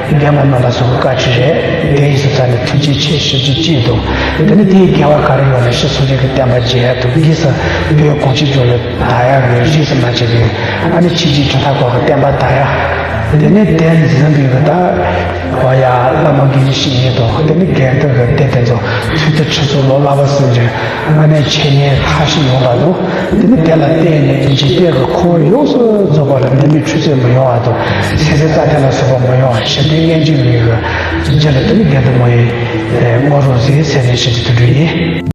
རྒན་པ་རྣམ་པ་ཚོ་གི་བཀའ་དྲིན་རེད། དེ་ཡིན་ཟེར་ཙང་ནས་ཐུགས་རྗེ་ཆེ་ཞུ་རྒྱུ་གཅིག་འདུག་དེ་ནི་དེའི་དགེ་བ་ག་རེ་ཡོད་ན་ཤི་སོང་ཅིག་གི་བསྟན་པ་རྒྱས་ཡ་འདུག་གིས་སུ་བོད་གངས་ཅན་ལྗོངས་ལ་དར་ཡ་གི་རིས་སུ་མ་ཆད་པའི་ཨ་ནི་ཆོས་ཀྱི་གྲུབ་མཐའ་སྐོར་གྱི་བསྟན་པ་དར་ཡ། དེ་ནས་དེ་འཛིན་པའི་གི་ད། ཨོ་ཡ། བླ་མ་དགེ་བཤེས་གཉེན་དང་དེ་ནི་དགེ་འདུན་གྱི་སྡེ་དེ་ཚོ་ཚུལ་དུ་ཁྲིད་ཚུལ་ལོ་ལག་པ་སྲིད་འཇུག་ཨ་ནི་འཆད་ཉན་མཐའ་བཞི་ཡོང་བ་དང་། དེ་ནི་དེ་ལ་བརྟེན་ནས་འཇིག་རྟེན་གྱི་འཁོར་བ་ཡོངས་སུ་རྫོགས་པ་ལ་ནད་མེད་འཁྲུག་རྩོད་མི་ཡོང་བ་དང་། ཚེ་ཟད་རྩ་བྲལ་ལ་སོགས་པ་མི་ཡོང་བ། ཞི་བདེ་ལྔ་བརྗིད་ཡོང་བའི་རྒྱུ་ལ་དེ་ནི་དགེ་འདུན་མང་པོས་བསྔོ་རོགས་ཟེར་ཟེར་ནས་ཞུ་རྒྱུ་དེ་འདྲ་ཡིན།